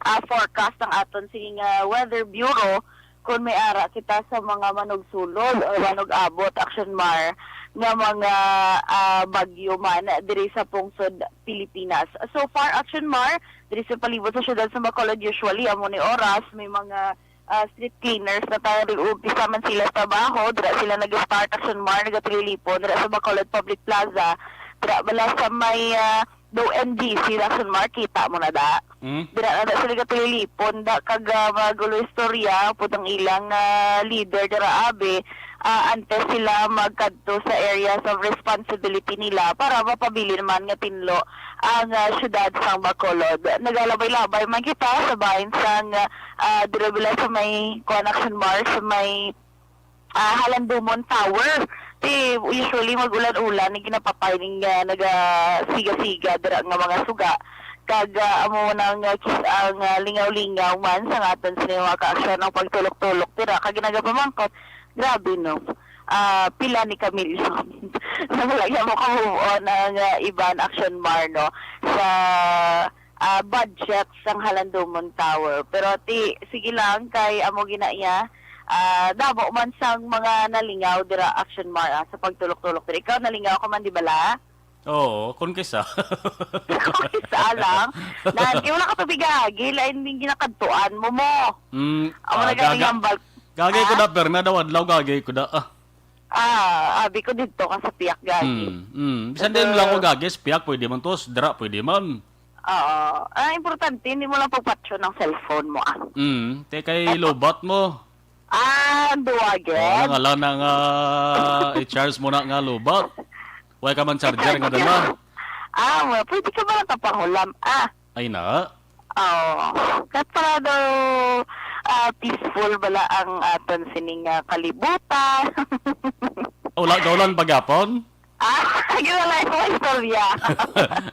ah, forecast ang aton, sige nga, Weather Bureau, kung may ara kita sa mga manugsulod o manug-abot, Action Mar, nga mga, ah, bagyo man diri sa pungsod Pilipinas. So far, Action Mar, diri sa palibot sa siyudad sa Bacolod, usually, amo ni oras, may mga, ah, street cleaners na tayo. Umpisa man sila sa trabaho, dira sila nag-start, Action Mar, nagatililipon, dira sa Bacolod Public Plaza, dira bala sa may, ah, do N G C, Action Mar, kita mo na da. Mm. Dira na da sila gatililipon, da, kag, ah, magulo istorya, pud ang ilang, ah, leader dira, abi, ah, antes sila magkadto sa areas of responsibility nila para mapabilin man nga tinlo ang, ah, siyudad sang Bacolod. Nagalabay-labay man kita sa bahin sang, ah, dira bala sa may, kuan, Action Mar, sa may, ah, Halandumon Tower. Ti usually mag-ulan-ulan ni ginapapay ning, ah, nagasiga-siga dira nga mga suga. Kag, ah, amo na nga kis-, ang, ah, lingaw-lingaw man sa aton sini mga ka-aksyon ang pagtulok-tulok dira. Kag nagapamangkot, grabe, no? Ah, pila ni ka milyon? Na wala niya mo ka-move on ang, ah, iban, Action Mar, no? Sa, ah, budget sang Halandumon Tower. Pero ti, sige lang, kay amo gina iya, ah, damo man sang mga nalingaw dira, Action Mar, ah, sa pagtulok-tulok dira. Ikaw, nalingaw ka man, di bala? Oo, kon kisa. Kon kisa lang. Nan, kay wala ka tubig agi, lain din ginakadtuan mo mo. Mm, amo ah, na galing gaga-, hambal. Gagay ko Ah? na, pero may daw adlaw, gagay ko na. Ah. Ah, abi ko didto ka sa piyak gagi. Mm, mm. Bisan Pero din lang ko gagi, sa piyak, pwede man to, sa dira, pwede man. Oo. Ah, importante, hindi mo lang pagpatyon ang cellphone mo, ah. Mm, te kay Eto. Lobat mo. Ah, duwa, Oh, gid. Lang, ala na nga, i-charge mo na nga lobat. Wala ka man charger nga dala. Ah, well, pwede ka ba nakapangulam? Ah. Ay na. Oh, kat para daw, ah, peaceful bala ang aton sining, ah, kalibutan. Oh, la-, gaulan pa gyapon? Ah, yun lang yung istorya.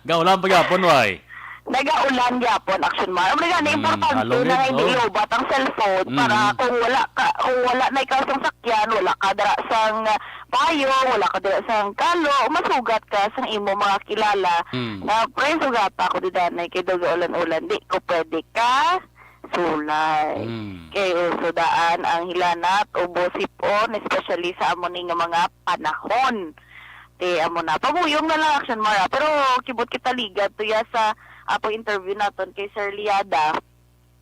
Gaulan pa gyapon, why? Nagaulan gyapon, Action Mar. Ang gani, Mm, importante halong na gid, hindi no? Lobat ang cellphone para Mm. kung wala ka, kung wala na ikaw sang sakyan, wala ka dira sang, ah, payong, wala ka dira sang kalo, masugat ka sang imo mga kilala. Mm. Nga, pre, sugata ako di danay kay daw gaulan-ulan, di ko pwede ka sulay. Mm. Kay uso daan ang hilanat, ubo, sipon, especially sa amo ni nga mga panahon. Ti amo na. Pabuyong na lang, Action Mar, ah. Pero kibot kita ligad to ya sa, ah, pag-interview naton kay Sir Liada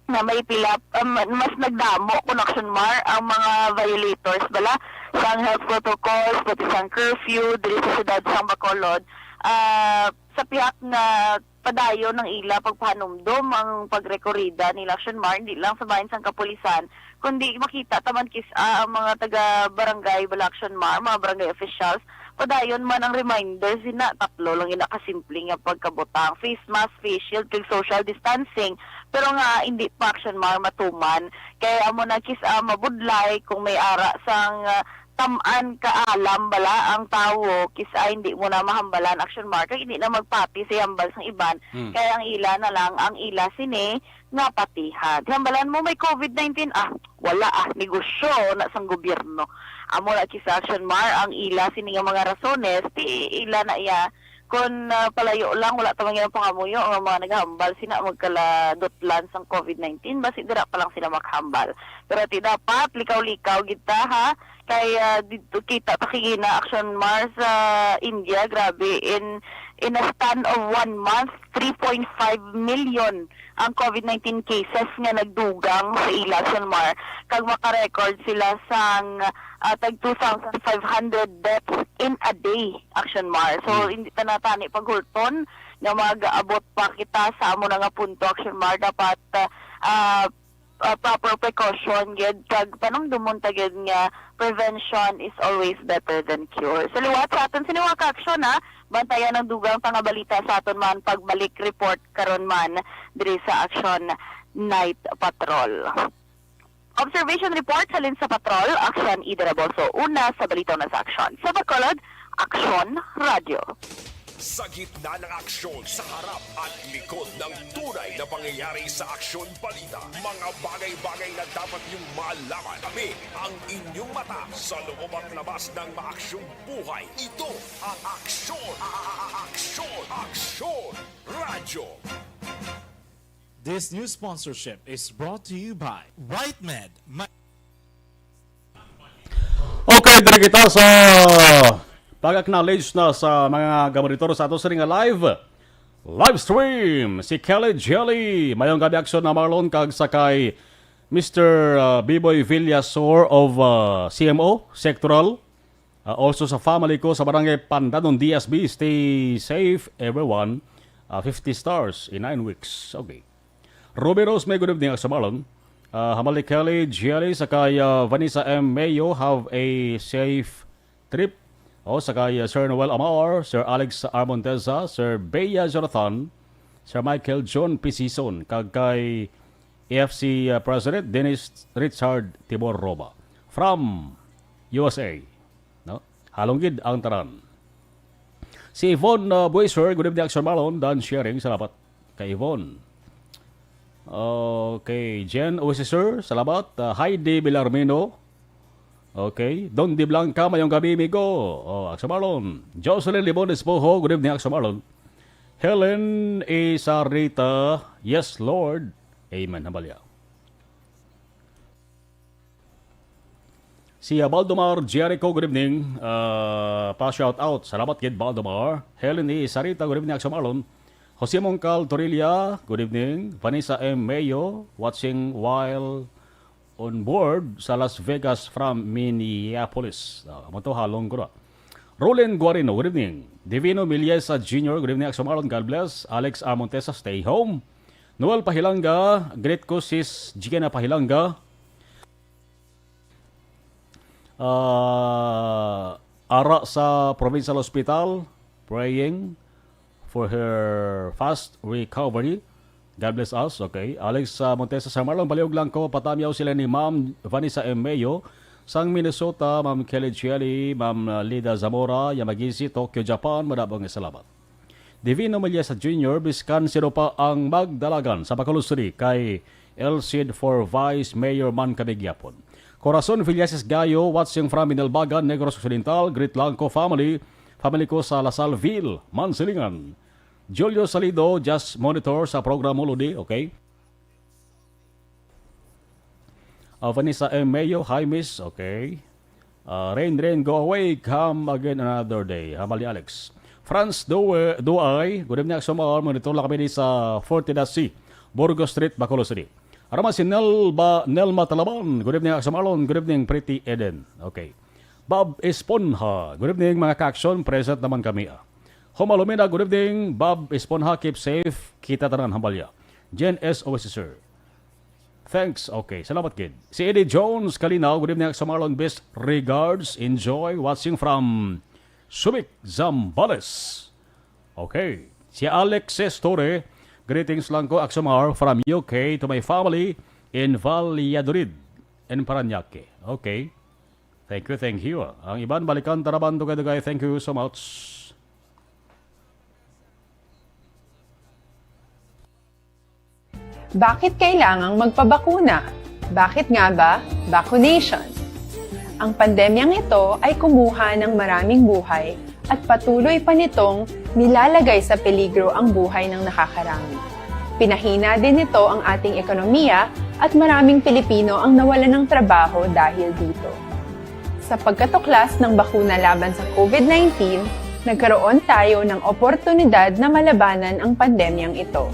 na may pila, um, mas nagdamo kon, Action Mar, ang mga violators bala sang health protocols, pati sang curfew diri sa siyudad sang Bacolod. Ah, sa pihak nga padayon ang ila pagpahanumdom, ang pagrekorida nila, Action Mar, hindi lang sa bahin sang kapulisan, kundi makita ta man kis-a ang mga taga barangay bala, Action Mar, mga barangay officials, padayon man ang reminder sina, tatlo lang ina kasimple nga pagkabutang: face mask, face shield, kag social distancing. Pero nga hindi pa, Action Mar, matuman. Kay amo na kis-a mabudlay kung may ara sang, ah, tam-an kaalam bala ang tawo, kis-a hindi mo na mahambalan, Action Mar, kay hindi na magpati sa hambal sang iban, Hmm. kay ang ila na lang ang ila sini nga patihan. Hambalan mo may covid nineteen, ah, wala, ah, negosyo na sang gobyerno. Amo na kis-a, Action Mar, ang ila sini nga mga rasones, ti ila na iya. Kon, ah, palayo lang, wala ta man gyud pangamuyo nga mga naghambal sina magkaladutlan sang covid nineteen, basi dira pa lang sila makahambal. Pero ti dapat likaw-likaw gid ta, ha, kay, ah, didto kita ta kagina, Action Mar, sa India, grabe, in, in a span of one month, three point five million ang covid nineteen cases nga nagdugang sa ila, Action Mar, kag maka-record sila sang, ah, tag two thousand five hundred deaths in a day, Action Mar. So, Hmm. hindi ta na tani paghulton nga mag-abot pa kita sa amo na nga punto, Action Mar. Dapat, ah, ah, uh, proper precaution gid, kag panumdumon ta gid nga prevention is always better than cure. So liwat sa aton sini nga kaaksyon, ha, bantayan ang dugang pa nga balita sa aton man pagbalik report karon man diri sa Action Night Patrol. Observation report halin sa Patrol, Action Ida Raboso, una sa Balitaw na sa Action. Sa Bacolod, Action Radio. Sa gitna ng aksyon, sa harap at likod ng tunay na pangyayari sa Aksyon Balita, mga bagay-bagay na dapat niyong malaman. Kami ang inyong mata sa loob at labas ng maaksyong buhay. Ito ang Aksyon, Aksyon, Aksyon Radio. This news sponsorship is brought to you by White Med. Ma- Okay, diri kita sa pag-acknowledge na sa mga gamonitor sa ato sini nga live, live stream. Si Kelly Jelly, mayong gabi, Aksyon na Marlon, kag sa kay Mister, uh, Biboy Villasor of, uh, C M O Sectoral. Uh, also sa family ko sa Barangay Pandanon, D S B. Stay safe, everyone. Uh, fifty stars in nine weeks. Okay. Ruby Rose, may good evening, Aksyon Marlon. Uh, Hamali Kelly, Jelly, sa kay, uh, Vanessa M Mayo, have a safe trip. O, sa kay, uh, Sir Noel Amar, Sir Alex Armonteza, Sir Bea Jonathan, Sir Michael John Pisison, kag kay A F C, uh, President Dennis Richard Tibor Roba. From U S A, no? Halong gid ang tanan. Si Yvonne, uh, Buiser, good evening, Aksyon Marlon, done sharing, salamat kay Yvonne. Okay, Jen Uwisiser, salamat. Uh, Heidi Villarmino. Okay, Don Di Blanca, mayong gabi, migo. Oh, Aksyon Marlon. Jocelyn Libon Espojo, good evening, Aksyon Marlon. Helen A. Sarita, yes, Lord. Amen, hambalya. Si, uh, Baldomar Jericho, good evening. Uh, pa-shout out. Salamat gid, Baldomar. Helen E. Sarita, good evening, Aksyon Marlon. Jose Mongcal Torilla, good evening. Vanessa M. Mayo, watching while on board sa Las Vegas from Minneapolis. Ah, amo to, halong ko na. Roland Guarino, good evening. Divino Miliesa Junior, good evening, Aksyon Marlon, God bless. Alex A. Montesa, stay home. Noel Pahilanga, greet ko sis Gina Pahilanga. Ah, ara sa Provincial Hospital, praying for her fast recovery. God bless us. Okay. Alex, ah, Montesa, Sir Marlon, palihog lang ko, patamyaw sila ni Ma'am Vanessa M. Mayo sang Minnesota, Ma'am Kelly Chieli, Ma'am, ah, Lida Zamora, Yamagishi, Tokyo, Japan. Madamo nga salamat. Divino Meliesa Junior, biskan sino pa ang magdalagan sa Bacolod City kay El Cid for Vice Mayor man kami gyapon. Corazon Villasis Gayo, watching from Binalbagan, Negros Occidental, greet lang ko family, family ko sa Lasalville, Mansilingan. Julio Salido, just monitor sa program mo, Lodi, okay? Ah, Vanessa M. Mayo, hi, miss. Okay. Ah, rain, rain, go away, come again another day. Hamal ni Alex. Franz Due-, Duay, good evening, Aksyon Marlon. Monitor lang kami di sa forty dash C, Burgos Street, Bacolod City. Araman si Nelba, Nelma Talaban, good evening, Aksyon Marlon. Good evening, Pretty Eden. Okay. Bob Esponja, good evening, mga ka-aksyon. Present naman kami, ah. Homa Lumina, good evening. Bob Esponja, keep safe. Kita tanan, hambalya. Jen S. Oasis, sir. Thanks. Okay, salamat gid. Si Eddie Jones, Kalinaw, good evening, Aksyon Marlon, best regards, enjoy watching from Subic, Zambales. Okay. Si Alexis Torre, greetings lang ko, Aksyon Mar, from U K to my family in Valladolid, in Parañaque. Okay. Thank you, thank you. Ang iban, balikan ta naman, dugay-dugay. Thank you so much. Bakit kailangang magpabakuna? Bakit nga ba vaccination? Ang pandemyang ito ay kumuha ng maraming buhay at patuloy pa nitong nilalagay sa peligro ang buhay ng nakakarami. Pinahina din nito ang ating ekonomiya at maraming Pilipino ang nawalan ng trabaho dahil dito. Sa pagkatuklas ng bakuna laban sa COVID nineteen, nagkaroon tayo ng oportunidad na malabanan ang pandemyang ito.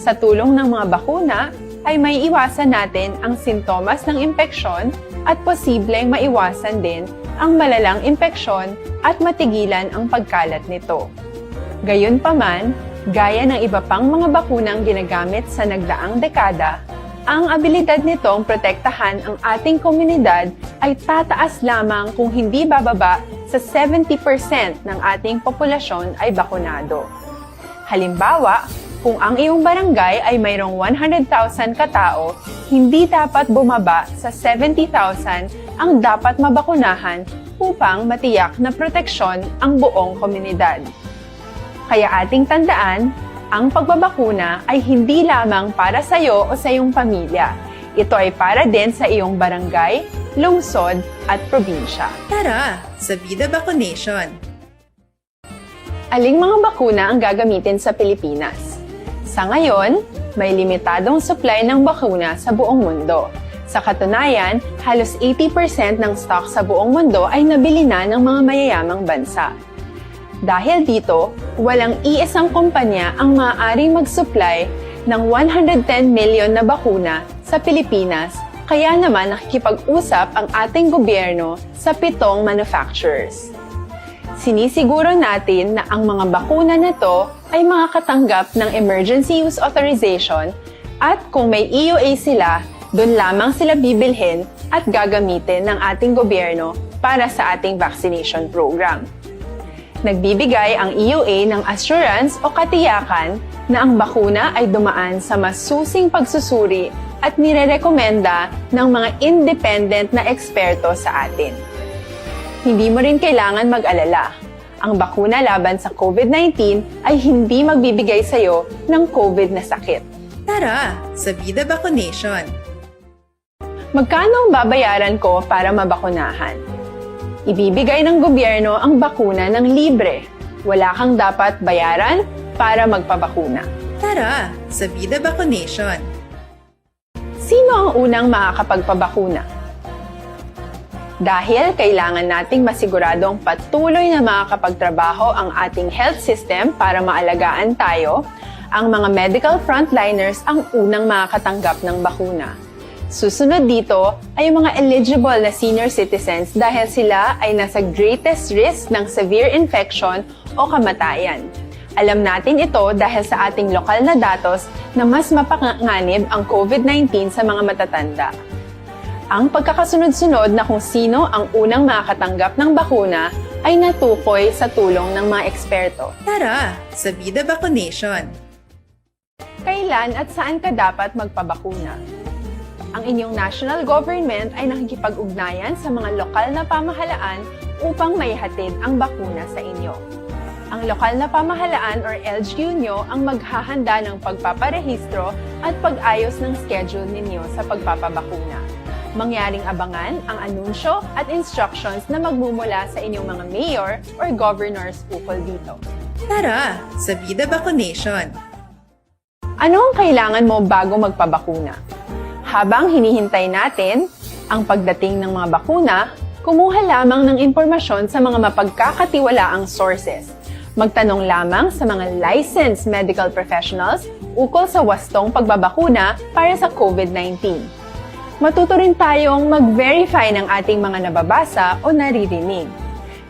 Sa tulong ng mga bakuna, ay maiiwasan natin ang sintomas ng impeksyon at posibleng maiwasan din ang malalang impeksyon at matigilan ang pagkalat nito. Gayunpaman, gaya ng iba pang mga bakunang ginagamit sa nagdaang dekada, Ang abilidad nitong protektahan ang ating komunidad ay tataas lamang kung hindi bababa sa seventy percent ng ating populasyon ay bakunado. Halimbawa, kung ang iyong barangay ay mayroong one hundred thousand ka tao, hindi dapat bumaba sa seventy thousand ang dapat mabakunahan upang matiyak na proteksyon ang buong komunidad. Kaya ating tandaan, ang pagbabakuna ay hindi lamang para sa iyo o sa iyong pamilya. Ito ay para din sa iyong barangay, lungsod, at probinsya. Tara, sa Vida Vaccination! Aling mga bakuna ang gagamitin sa Pilipinas? Sa ngayon, may limitadong supply ng bakuna sa buong mundo. Sa katunayan, halos eighty percent ng stock sa buong mundo ay nabili na ng mga mayayamang bansa. Dahil dito, walang iisang kumpanya ang maaaring mag-supply ng one hundred ten million na bakuna sa Pilipinas, kaya naman nakikipag-usap ang ating gobyerno sa pitong manufacturers. Sinisiguro natin na ang mga bakuna na to ay makakatanggap ng emergency use authorization, at kung may E U A sila, doon lamang sila bibilhin at gagamitin ng ating gobyerno para sa ating vaccination program. Nagbibigay ang E U A ng assurance o katiyakan na ang bakuna ay dumaan sa masusing pagsusuri at nirerekomenda ng mga independent na eksperto sa atin. Hindi mo rin kailangan mag-alala. Ang bakuna laban sa COVID nineteen ay hindi magbibigay sa iyo ng COVID na sakit. Tara, sa Vida Vaccination! Magkano ang babayaran ko para mabakunahan? Ibibigay ng gobyerno ang bakuna ng libre. Wala kang dapat bayaran para magpabakuna. Tara, sa Vida Vaccination! Sino ang unang makakapagpabakuna? Dahil kailangan nating masiguradong patuloy na makakapagtrabaho ang ating health system para maalagaan tayo, ang mga medical frontliners ang unang makakatanggap ng bakuna. Susunod dito ay ang mga eligible na senior citizens dahil sila ay nasa greatest risk ng severe infection o kamatayan. Alam natin ito dahil sa ating lokal na datos na mas mapanganib ang COVID nineteen sa mga matatanda. Ang pagkakasunod-sunod na kung sino ang unang makakatanggap ng bakuna ay natukoy sa tulong ng mga eksperto. Tara, sa Vida Vaccination! Kailan at saan ka dapat magpabakuna? Ang inyong national government ay nakikipag-ugnayan sa mga lokal na pamahalaan upang maihatid ang bakuna sa inyo. Ang lokal na pamahalaan or L G U nyo ang maghahanda ng pagpaparehistro at pag-ayos ng schedule ninyo sa pagpapabakuna. Mangyaring abangan ang anunsyo at instructions na magmumula sa inyong mga mayor or governors ukol dito. Tara, sa Vida Vaccination! Ano ang kailangan mo bago magpabakuna? Habang hinihintay natin ang pagdating ng mga bakuna, kumuha lamang ng impormasyon sa mga mapagkakatiwalaang sources. Magtanong lamang sa mga licensed medical professionals ukol sa wastong pagbabakuna para sa COVID nineteen. Matuto rin tayong mag-verify ng ating mga nababasa o naririnig.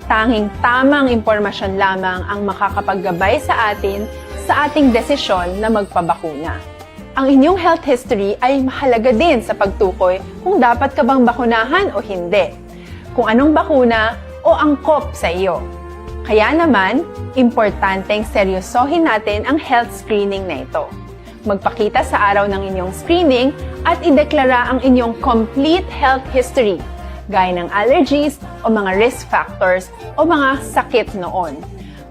Tanging tamang impormasyon lamang ang makakapaggabay sa atin sa ating desisyon na magpabakuna. Ang inyong health history ay mahalaga din sa pagtukoy kung dapat ka bang bakunahan o hindi, kung anong bakuna o angkop sa iyo. Kaya naman, importanteng seryosohin natin ang health screening na ito. Magpakita sa araw ng inyong screening at ideklara ang inyong complete health history, gaya ng allergies o mga risk factors o mga sakit noon.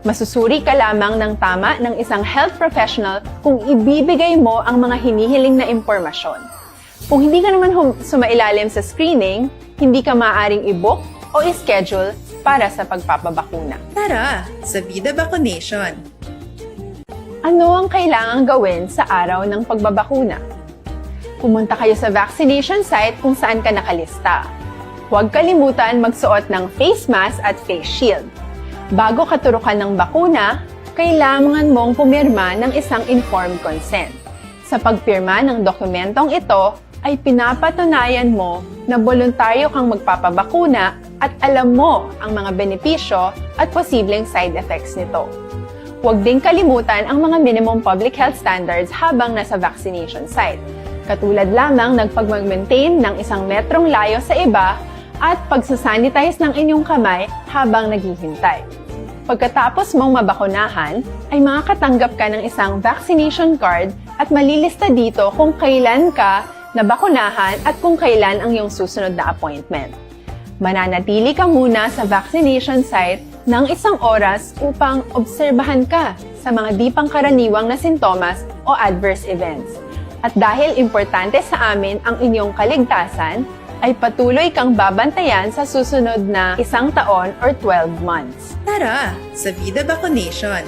Masusuri ka lamang ng tama ng isang health professional kung ibibigay mo ang mga hinihiling na impormasyon. Kung hindi ka naman hum- sumailalim sa screening, hindi ka maaaring i-book o i-schedule para sa pagpapabakuna. Tara, sa Vida Vaccination! Ano ang kailangang gawin sa araw ng pagbabakuna? Pumunta kayo sa vaccination site kung saan ka nakalista. Huwag kalimutan magsuot ng face mask at face shield. Bago katurukan ng bakuna, kailangan mong pumirma ng isang informed consent. Sa pagpirma ng dokumentong ito, ay pinapatunayan mo na boluntaryo kang magpapabakuna at alam mo ang mga benepisyo at posibleng side effects nito. Huwag ding kalimutan ang mga minimum public health standards habang nasa vaccination site. katulad lamang ng pagmag-maintain ng isang metrong layo sa iba at pagsasanitize ng inyong kamay habang naghihintay. Pagkatapos mong mabakunahan, ay makakatanggap ka ng isang vaccination card at malilista dito kung kailan ka nabakunahan at kung kailan ang iyong susunod na appointment. Mananatili ka muna sa vaccination site ng isang oras upang obserbahan ka sa mga di pangkaraniwang na sintomas o adverse events. At dahil importante sa amin ang inyong kaligtasan, ay patuloy kang babantayan sa susunod na isang taon or twelve months. Tara, sa Vida Vaccination!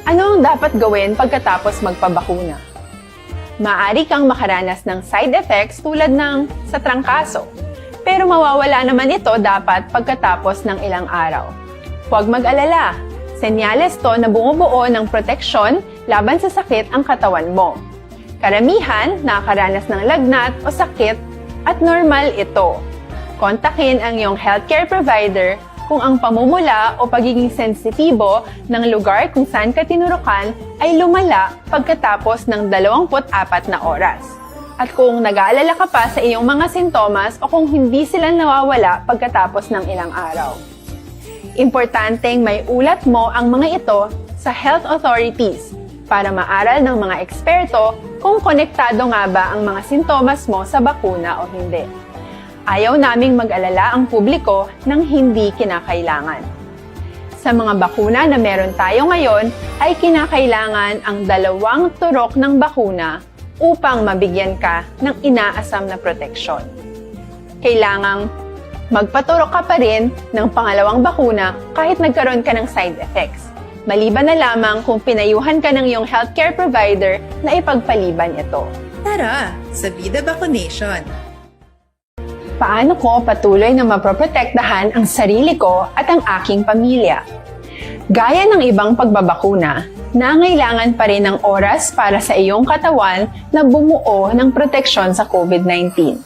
Ano ang dapat gawin pagkatapos magpabakuna? Maaari kang makaranas ng side effects tulad ng sa trangkaso, pero mawawala naman ito dapat pagkatapos ng ilang araw. Huwag mag-alala, senyales to na bumubuo ng proteksyon laban sa sakit ang katawan mo. Karamihan nakakaranas ng lagnat o sakit at normal ito. Kontakin ang iyong healthcare provider kung ang pamumula o pagiging sensitibo ng lugar kung saan ka tinurukan ay lumala pagkatapos ng dalawampu't apat na oras. At kung nag-aalala ka pa sa iyong mga sintomas o kung hindi sila nawawala pagkatapos ng ilang araw. Importanteng may ulat mo ang mga ito sa health authorities para maaral ng mga eksperto kung konektado nga ba ang mga sintomas mo sa bakuna o hindi. Ayaw naming mag-alala ang publiko ng hindi kinakailangan. Sa mga bakuna na meron tayo ngayon, ay kinakailangan ang dalawang turok ng bakuna upang mabigyan ka ng inaasam na proteksyon. Kailangang magpaturok ka pa rin ng pangalawang bakuna kahit nagkaroon ka ng side effects, maliban na lamang kung pinayuhan ka ng iyong healthcare provider na ipagpaliban ito. Tara, sa Vida Vaccination! Paano ko patuloy na mapoprotektahan ang sarili ko at ang aking pamilya? Gaya ng ibang pagbabakuna, nangailangan pa rin ng oras para sa iyong katawan na bumuo ng proteksyon sa COVID nineteen.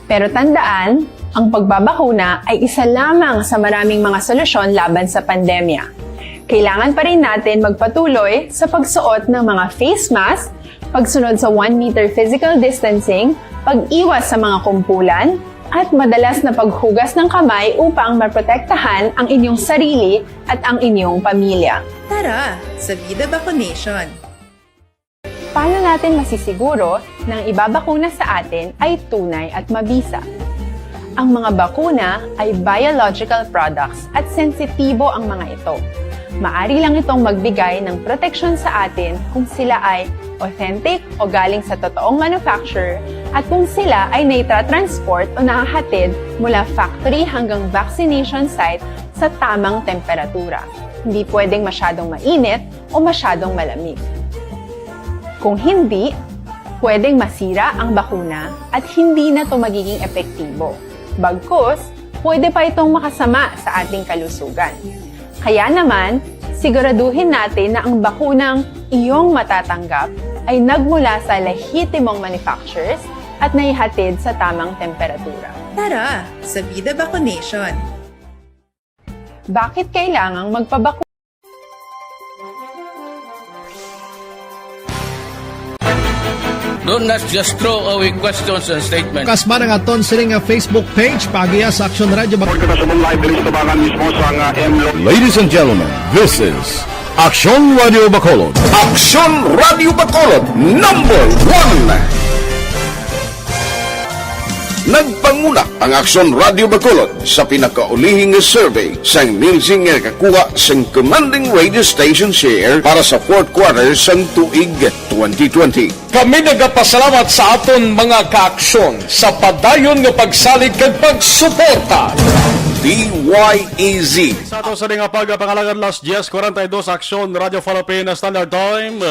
Pero tandaan, ang pagbabakuna ay isa lamang sa maraming mga solusyon laban sa pandemya. Kailangan pa rin natin magpatuloy sa pagsuot ng mga face mask, pagsunod sa one meter physical distancing, pag-iwas sa mga kumpulan, at madalas na paghugas ng kamay upang maprotektahan ang inyong sarili at ang inyong pamilya. Tara, sa Vida Vaccination! Paano natin masisiguro na ang ibabakuna sa atin ay tunay at mabisa? Ang mga bakuna ay biological products at sensitibo ang mga ito. Maari lang itong magbigay ng proteksyon sa atin kung sila ay authentic o galing sa totoong manufacturer at kung sila ay naitra-transport o nahahatid mula factory hanggang vaccination site sa tamang temperatura. Hindi pwedeng masyadong mainit o masyadong malamig. Kung hindi, pwedeng masira ang bakuna at hindi na ito magiging epektibo. Bagkus, pwede pa itong makasama sa ating kalusugan. Kaya naman, siguraduhin natin na ang bakunang iyong matatanggap ay nagmula sa lehitimong manufacturers at naihatid sa tamang temperatura. Tara, sa Vida Vaccination! Bakit kailangang magpabakuna? Do not just throw away questions and statements. Kasma ang aton sini nga Facebook page, paagiha sa Aksyon Radio Bacolod. Report kita sa live diri sa tubangan mismo sa nga M Lo- Ladies and gentlemen, this is Aksyon Radio Bacolod. Aksyon Radio Bacolod, number one. Nagpanguna ang Aksyon Radio Bacolod sa pinakaulihi nga survey sang Nielsen nga nakakuha sang commanding radio station share para sa fourth quarter sang tuig twenty twenty. Kami nagapasalamat sa aton mga kaaksyon sa padayon nga pagsalig kag pagsuporta. D Y E Z. Sa ato sa nga pagpangalagad, las diez cuarenta y dos, Aksyon Radio Philippines Standard Time.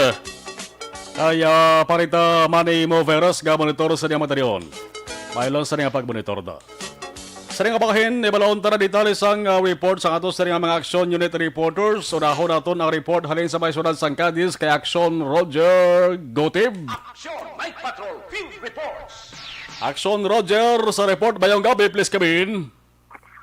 Ay, ah, parita Manny Moveras nga monitor sa niyang matarion. Mailon sa niyang pagmonitor da. Sa niyang bahin, ibalon ta na detalye sang, ah, report sang ato sa niyang mga action unit reporters. Unahon naton ang report halin sa may syudad sang Cadiz kay Action Roger Gotib. Action Night Patrol Field Reports. Action Roger sa report. Mayong gabi, please come in.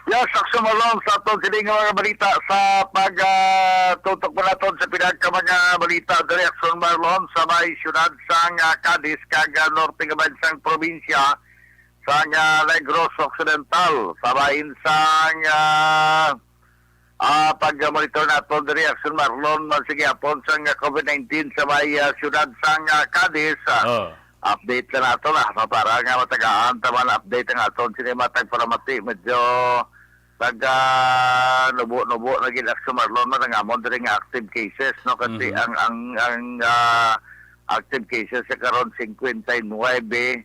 Yes, Action Marlon, sa aton sini nga mga balita sa pag, ah, tutok pa naton sa pinaka mga balita diri, Action Marlon, sa may siyudad sang, ah, Cadiz kag, ah, norte nga bahin sang probinsya sang, ah, Negros Occidental, sa bahin sang, ah, ah, pag-monitor naton diri, Action Marlon, man sa gihapon sang, ah, covid nineteen sa may, ah, siyudad sang, ah, Cadiz, ah, Oh. update lang nato na, no, para nga matagaan ta man update ang aton sini matag palamati. Medyo nag, ah, nubo-nubo na gid, Action Marlon, man ang amon diri nga active cases, no, kasi Mm-hmm. ang, ang, ang, ah, active cases sa karon, singkwenta y nuwebe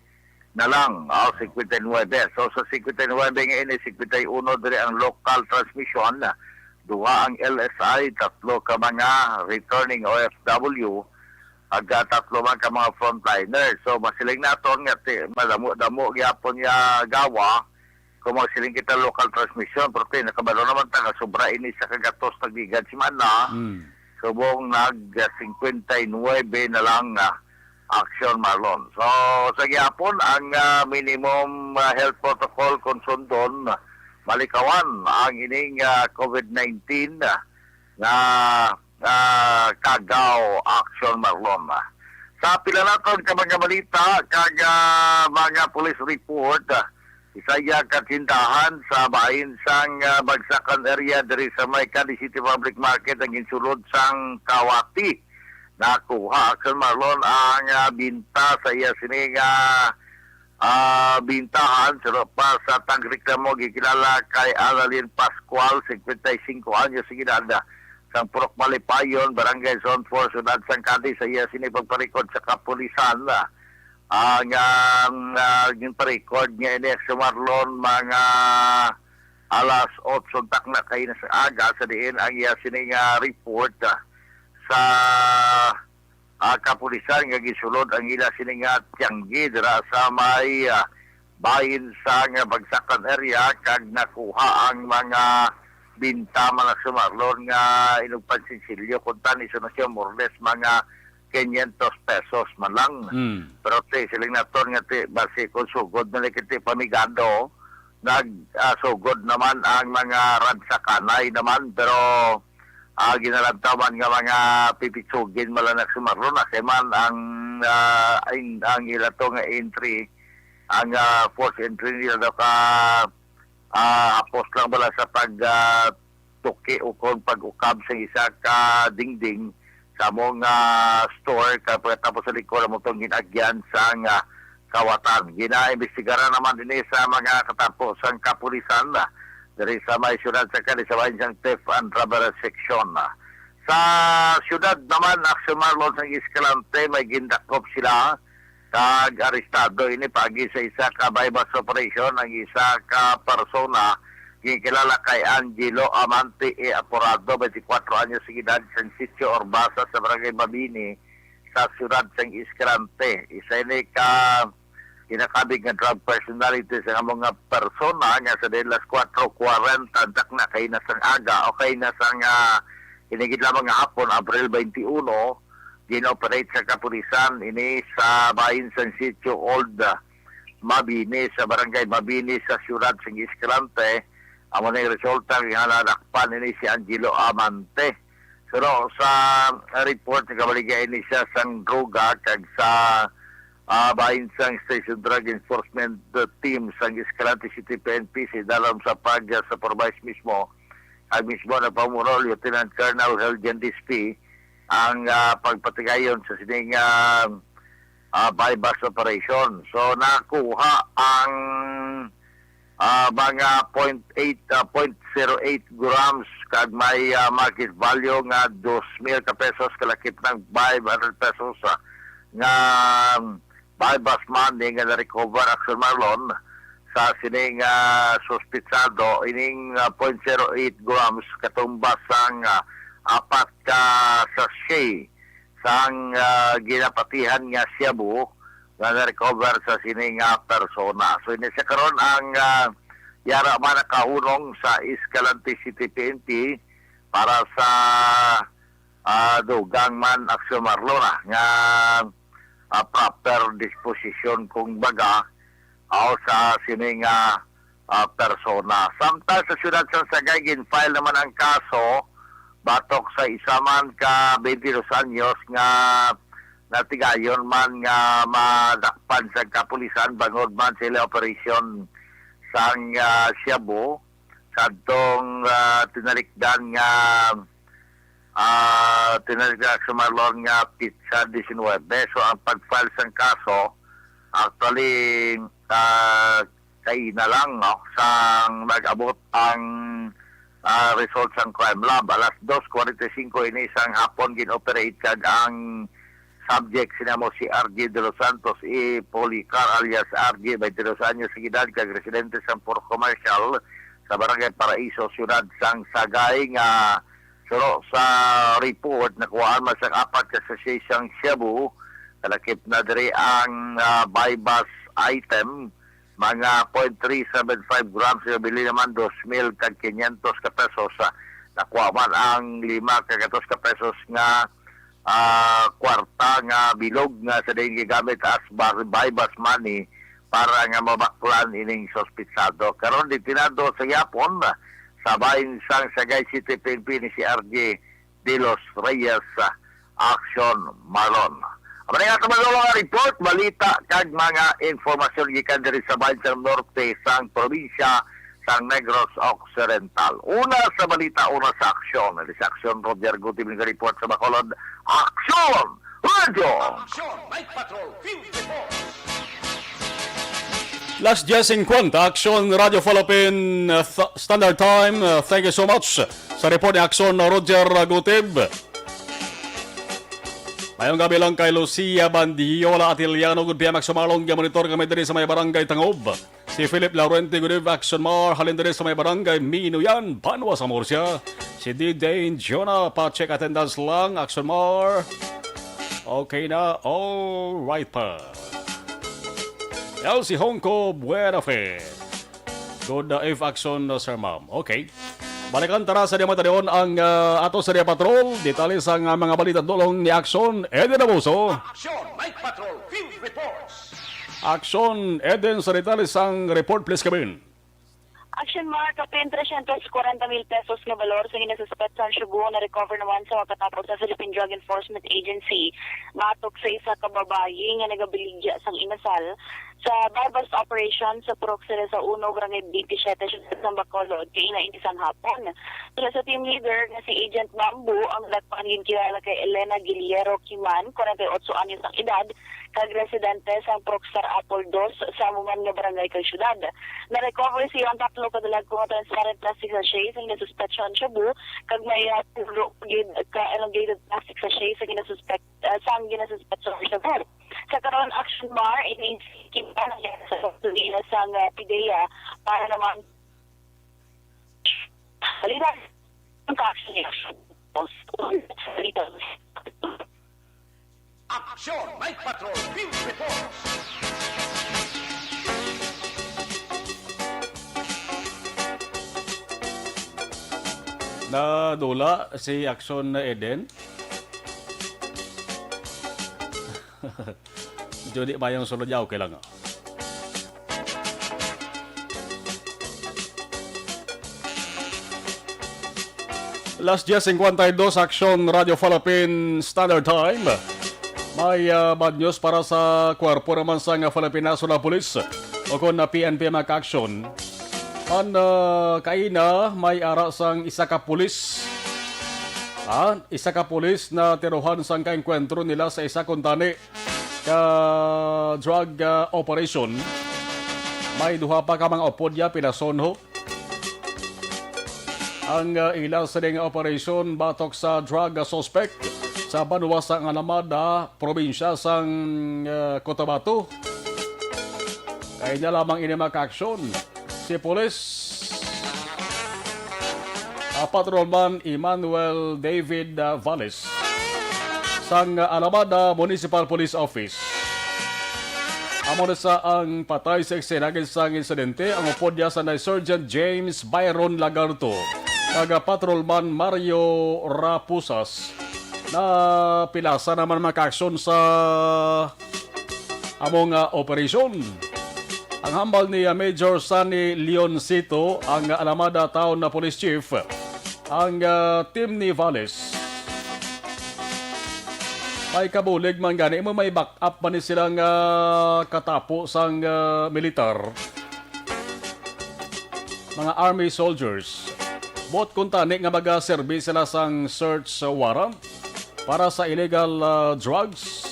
na lang, oh, singkwenta y nuwebe. So, sa singkwenta y nuwebe nga ini, singkwenta y uno diri ang local transmission, duha ang L S I, tatlo ka mga returning O F W, ag, ah, tatlo man ka mga frontliner. So, masiling naton nga ti-, madamo-damo gyapon nga gawa kung magsiling kita local transmission, pero ti, nakabalo naman ta nga sobra ini sa kagatos nagligad si mana. Mm. Subong nag, ah, singkwenta y nuwebe na lang, ah, Action Marlon. So, sa gihapon, ang, ah, minimum, ah, health protocol kung sundon, malikawan ang ining, ah, covid nineteen, ah, nga, ah, kagaw, Action Marlon. Sa pila naton ka mga balita kag, ah, mga police report, ah, isa iya ka tindahan sa bahin sang, ah, Bagsakan area diri sa may Cadiz City Public Market ang ginsulod sang kawati. Nakuha, Action Marlon, ang, ah, binta sa iya sini nga, ah, bintahan. Suno pa sa tagreklamo, gikilala kay Annalyn Pascual, singkwenta y singko anyos ang edad, sang Purok Malipayon, Barangay Zone four, Siyudad sang Cadiz, sa iya sini pagparikod sa kapulisan. Ah, nga, ah, ginparikod nga ini, Action Marlon, mga alas otso takna kaina sa aga, sa diin ang iya sini nga report, ah, sa, ah, kapulisan nga gisulod ang ila sini nga tiyanggi dira sa may, ah, bahin sa nga Bagsakan area, kag nakuha ang mga binta man, Action Marlon, nga inugpan sinsilyo, kung tani sa siya, more or less, mga quinientos pesos man lang. Mm. Pero ti, siling naton nga ti, basi kung sugod na lang kiti pamigado, nag, ah, sugod naman ang mga ransakanay naman, pero, ah, ginalantaw man nga mga pipitsugin man lang, Action Marlon, na kay man ang, ah, ang, ang ila to nga entry, ang, ah, force entry nila daw ka, ah, hapos lang bala sa pag, ah, tuki o kon pag-ukab sa isa ka dingding sa among, ah, store, kag pagkatapos sa likod amo tong gin-agyan sang, ah, kawatan. Ginaimbestigaran naman ini sa mga katapo sang kapulisan, ah, diri sa may siyudad sa Cadiz, sa bahin sang Theft and Robbery Section, ah. Sa siyudad naman, Action Marlon, sang Escalante, may gindakop sila kag arestado ini paagi sa isa ka buy-bust operation ang isa ka persona ginkilala kay Angelo Amante E. Aporado, twenty-four anyos ang edad, sang Sitio Urbasa sa Barangay Mabini sa siyudad sang Escalante. Isa ini ka ginakabig nga drug personality sa mga persona nga sa diin alas kuwatro kuwarenta takna kaina sang aga o kaina sang, ah, ini gid lamang nga hapon, Abril twenty-one, gin-operate sa kapulisan ini sa bahin sang Sitio Old, ah, Mabini, sa Barangay Mabini sa siyudad sang Escalante. Amo na yung resulta nga nadakpan ini si Angelo Amante. Pero sa report, nagabaligya ini siya sang droga kag sa, ah, bahin sang Station Drug Enforcement Team sang Escalante City P N P sa idalom sa pag-supervise mismo, ang mismo na pamuno, Lieutenant Colonel Helgen Dispi, ang, ah, pagpatigayon sa sining, ah, ah, buy-bust operation. So, nakuha ang, ah, mga point eight, ah, point zero eight grams kag may, ah, market value nga dos mil ka pesos, kalakip ng five hundred pesos, ah, nga buy-bust money nga na-recover, Action Marlon, sa sining, ah, suspitsado. Ining, ah, point zero eight grams katumbas sang, ah, apat ka sachet sang, ah, ginapatihan nga shabu nga na-recover sa sini nga persona. So, ini sa karon ang, ah, yara man nakahunong sa Escalante City P N P para sa, ah, dugang man, Action Marlon, ah, nga, ah, proper disposition kung baga, o sa sini nga ah, persona. Samtang sa siyudad sa Sagay, gin-file naman ang kaso batok sa isa man ka twenty-two anyos nga natigayon man nga madakpan sa kapulisan bangod man sa ila operasyon sang, ah, shabu sadtong, ah, tinalikdan nga, ah, tinalikdan sa Marlon nga pitsa diecinuebe. So, ang pag-file sang kaso, actually, ah, kaina lang, no, sang nag-abot ang, ah, result sang crime lab. Alas dos forty-five ini sang hapon gin-operate, kag ang subject sina mo si R J De Los Santos E. Policar alias R J, twenty-two anyos sa edad, kag residente sa Puro Commercial sa Barangay Paraiso, siyudad sang Sagay, nga suno sa report, nakuhaan man sang apat ka sachet sang shabu. Kalakip na diri ang, ah, buy-bust item, mga point three seven five grams, nga bili naman dos mil kag quinientos ka pesos. Ah, nakuha man ang lima ka gatos ka pesos nga, ah, kwarta nga bilog nga sa diin gigamit as bar-, buy-bust money para nga mabaklan ining suspitsado. Karon, detinado sa gihapon sa bahin sang Sagay City P N P ni si R J De Los Reyes, ah, Action Marlon. Amo na nga, mga report, balita, kag mga informasyon gikan diri sa bahin sang norte sang probinsya sang Negros Occidental. Una sa balita, una sa aksyon. Diri sa aksyon, Roger Gutib, report sa Bacolod. Aksyon! Radyo! Action! Night Patrol! Field Report! Las diez cincuenta, Action Radio Philippine, uh, th-, Standard Time. Uh, thank you so much sa report ni Action, uh, Roger, uh, Gutib. Mayong gabi lang kay Lucia Bandiola Atiliano. Good P M, Action Marlon, nga monitor kami diri sa may Barangay Tangob. Si Philip Laurenti, good evening, Action Mar. Halin diri sa may Barangay Minuyan, Banwa sa Murcia. Si D J Jonah, pa-check attendance lang, Action Mar. Okay na, all right pa. Elsie Hongko, buena fe. Good, uh, eve, Action, uh, Sir Ma'am. Okay. Balikan tara sa diya matalion ang, uh, ato sa diya patrol. Detalye sang, uh, mga balita dulong ni Action, Eddie Naboso. Action, Night Patrol, Field Reports. Action, Eden, sa detalye sang report, please, Kabin. Action Mark, kapin trescientos cuarenta mil pesos nga balor sa ginasuspetsahan shabu na recover naman sa makatapos sa Philippine Drug Enforcement Agency batok sa isa ka babayi nga nagabiligya sang inasal sa buy-bust operation sa Purok Cerezo Uno, Barangay Veintisiete, Siyudad ng Bacolod, kaina ini sang hapon. Sula sa team leader nga si Agent Bamboo, ang dakpan ginkilala kay Elena Guilliero Kiman, kwarenta y otso anyos ang edad, kag residente sang Purok Star Apple Dos sa amo man nga barangay kag syudad. Na-recover sa iya ang tatlo ka dalagko nga transparent plastic sachet sa ginasuspetsahan shabu, kag may, ah, tulo gid ka elongated plastic sachet sa ginasuspek-, ah, sang ginasuspetsahan shabu. Sa karon, Action Mar, ini sa gasolina sang, ah, PDEA para naman Balita. Ang action, action. Balita. Action, Night Patrol, Field Report. Nadula si Action Eden. Medyo di mayong sulod niya, okay lang. Las diez cincuenta y dos, Action Radio Philippine Standard Time. May, ah, bad news para sa kwarpo naman sa nga Philippine National Police o kon na P N P, mga ka-action. An, ah, kaina, may ara sang isa ka pulis. Ah, isa ka pulis na tirohan sang kaengkwentro nila sa isa kuntani ka drug, ah, operation. May duha pa ka mga upod niya pinasonho ang, ah, ila sining operation batok sa drug, ah, suspect sa banwa sang Alamada, probinsya sang, ah, Cotabato. Kay niya lamang ini, mga ka-action, si Police, ah, Patrolman Emmanuel David, ah, Valles sang, ah, Alamada Municipal Police Office. Amo na sa ang patay sa eksena sang insidente, ang upod niya sa na Sergeant James Byron Lagarto kag, ah, Patrolman Mario Rapusas. Na pilasa naman, mga ka-action, sa among, ah, operasyon. Ang hambal ni, ah, Major Sunny Leoncito, ang, ah, Alamada Town na Police Chief, ang, ah, team ni Valles. May kabulig man gani mo, may backup man ni sila nga katapo sang, ah, militar, mga army soldiers. Buot kuntani nga magaserbi sila sang search warrant para sa illegal, ah, drugs.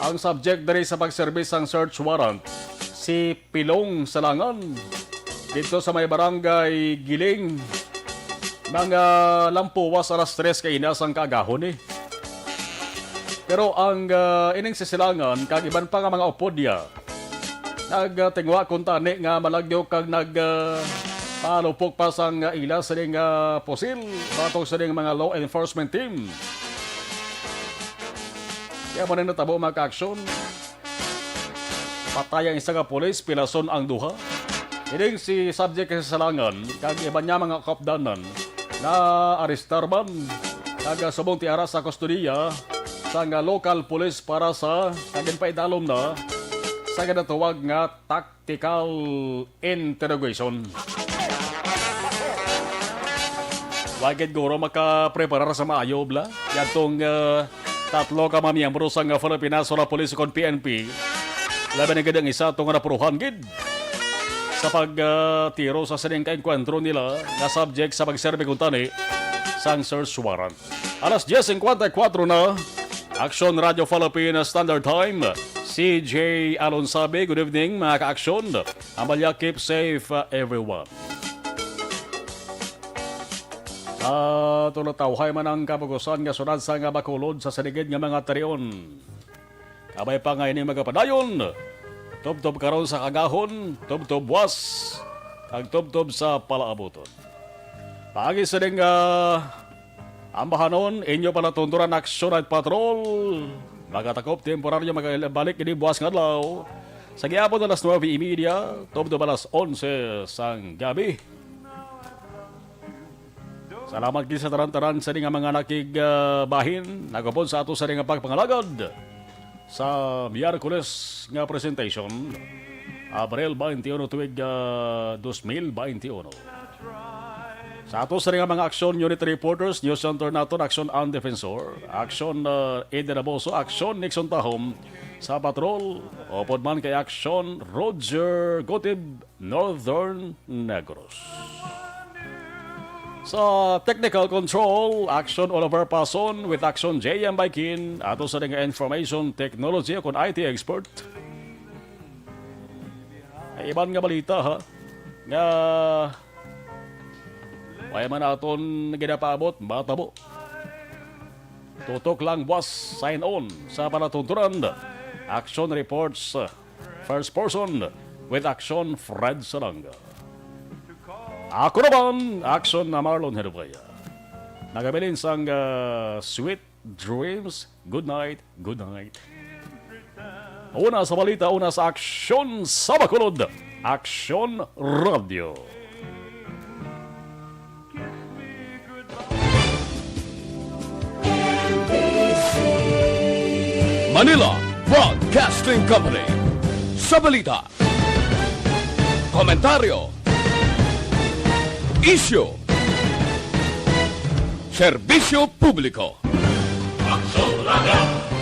Ang subject diri sa pagserbi sang search warrant, si Pilong Salangan, dito sa may barangay Giling, mga lampuwas alas tres kay ina sang kaagahon ni. Pero ang, ah, ining si Silangan kag iban pa nga mga upod niya, nagtingwa kuntani nga malagyo kag nag, ah, palupok pa sang ila sining, ah, pusil batok sining mga law enforcement team. Kaya mo na natabo, mga ka-aksyon. Patay ang isa ka pulis, pilason ang duha. Ining si subject kay Salangan kag iban niya mga kaupdanan na arestar man kag subong tiara sa kustodiya sang local police para sa kaginpaidalom na sa ginatawag nga tactical interrogation. Wa gid guro makapreparar sa maayo, bla. Yadtong, ah, tatlo ka mga miyembro sang Philippine National Police ukon P N P, labi na gid ang isa, ato nga napuruhan gid sa pag, ah, tiro sa sining kaengkwentro nila nga subject sa pagserbi kuntani sang search warrant. Alas diez cincuenta y cuatro na. Aksyon Radio Philippine Standard Time. C J Alonsabe, good evening, mga ka-aksyon. Amalia, keep safe, uh, everyone. Ah, tulatawhay man ang kabugusan nga sunad sa nga Bacolod sa sinigid nga mga tarion. Kabay pa nga ini magapadayon, tubtob karon sa kagahon, tubtob buwas, kag tubtob sa palaabuton. Paagi sa ding, ah, ambahanon, inyo palatunturan aksyon at patrol. Magatakop temporaryo, magabalik ini buwas nga adlaw. Sa gihapon alas nuebe y media, tubtob alas onse sang gabi. Salamat gid sa tanan-tanan sa nga mga nakig, ah, bahin, nagupod sa ato sa nga pagpangalagad sa Miyerkules nga presentation, Abril twenty-one, tuig, ah, dos mil beintiuno. Sa ato sa nga mga aksyon, unit reporters, news center naton, aksyon ang defensor, aksyon, ah, Eden Aboso, aksyon Nixon Tahom sa patrol, upod man kay aksyon Roger Gotib, Northern Negros. Sa technical control, aksyon Oliver Pason with aksyon J M Baikin, ato sa nga information technology kon I T expert. Ay, iban nga balita, ha, nga way man aton ginapaabot, matabo. Tutok lang buwas, sign on sa palatuntunan. Action reports, first person with action, Fred Salanga. Ako naman, action na Marlon Herubaya. Nagabilin sang, ah, sweet dreams. Good night, good night. Una sa balita, una sa aksyon sa Bacolod, Aksyon Radio. Manila Broadcasting Company. Sa balita, komentaryo, isyu, serbisyo publiko. Aksyon Radio.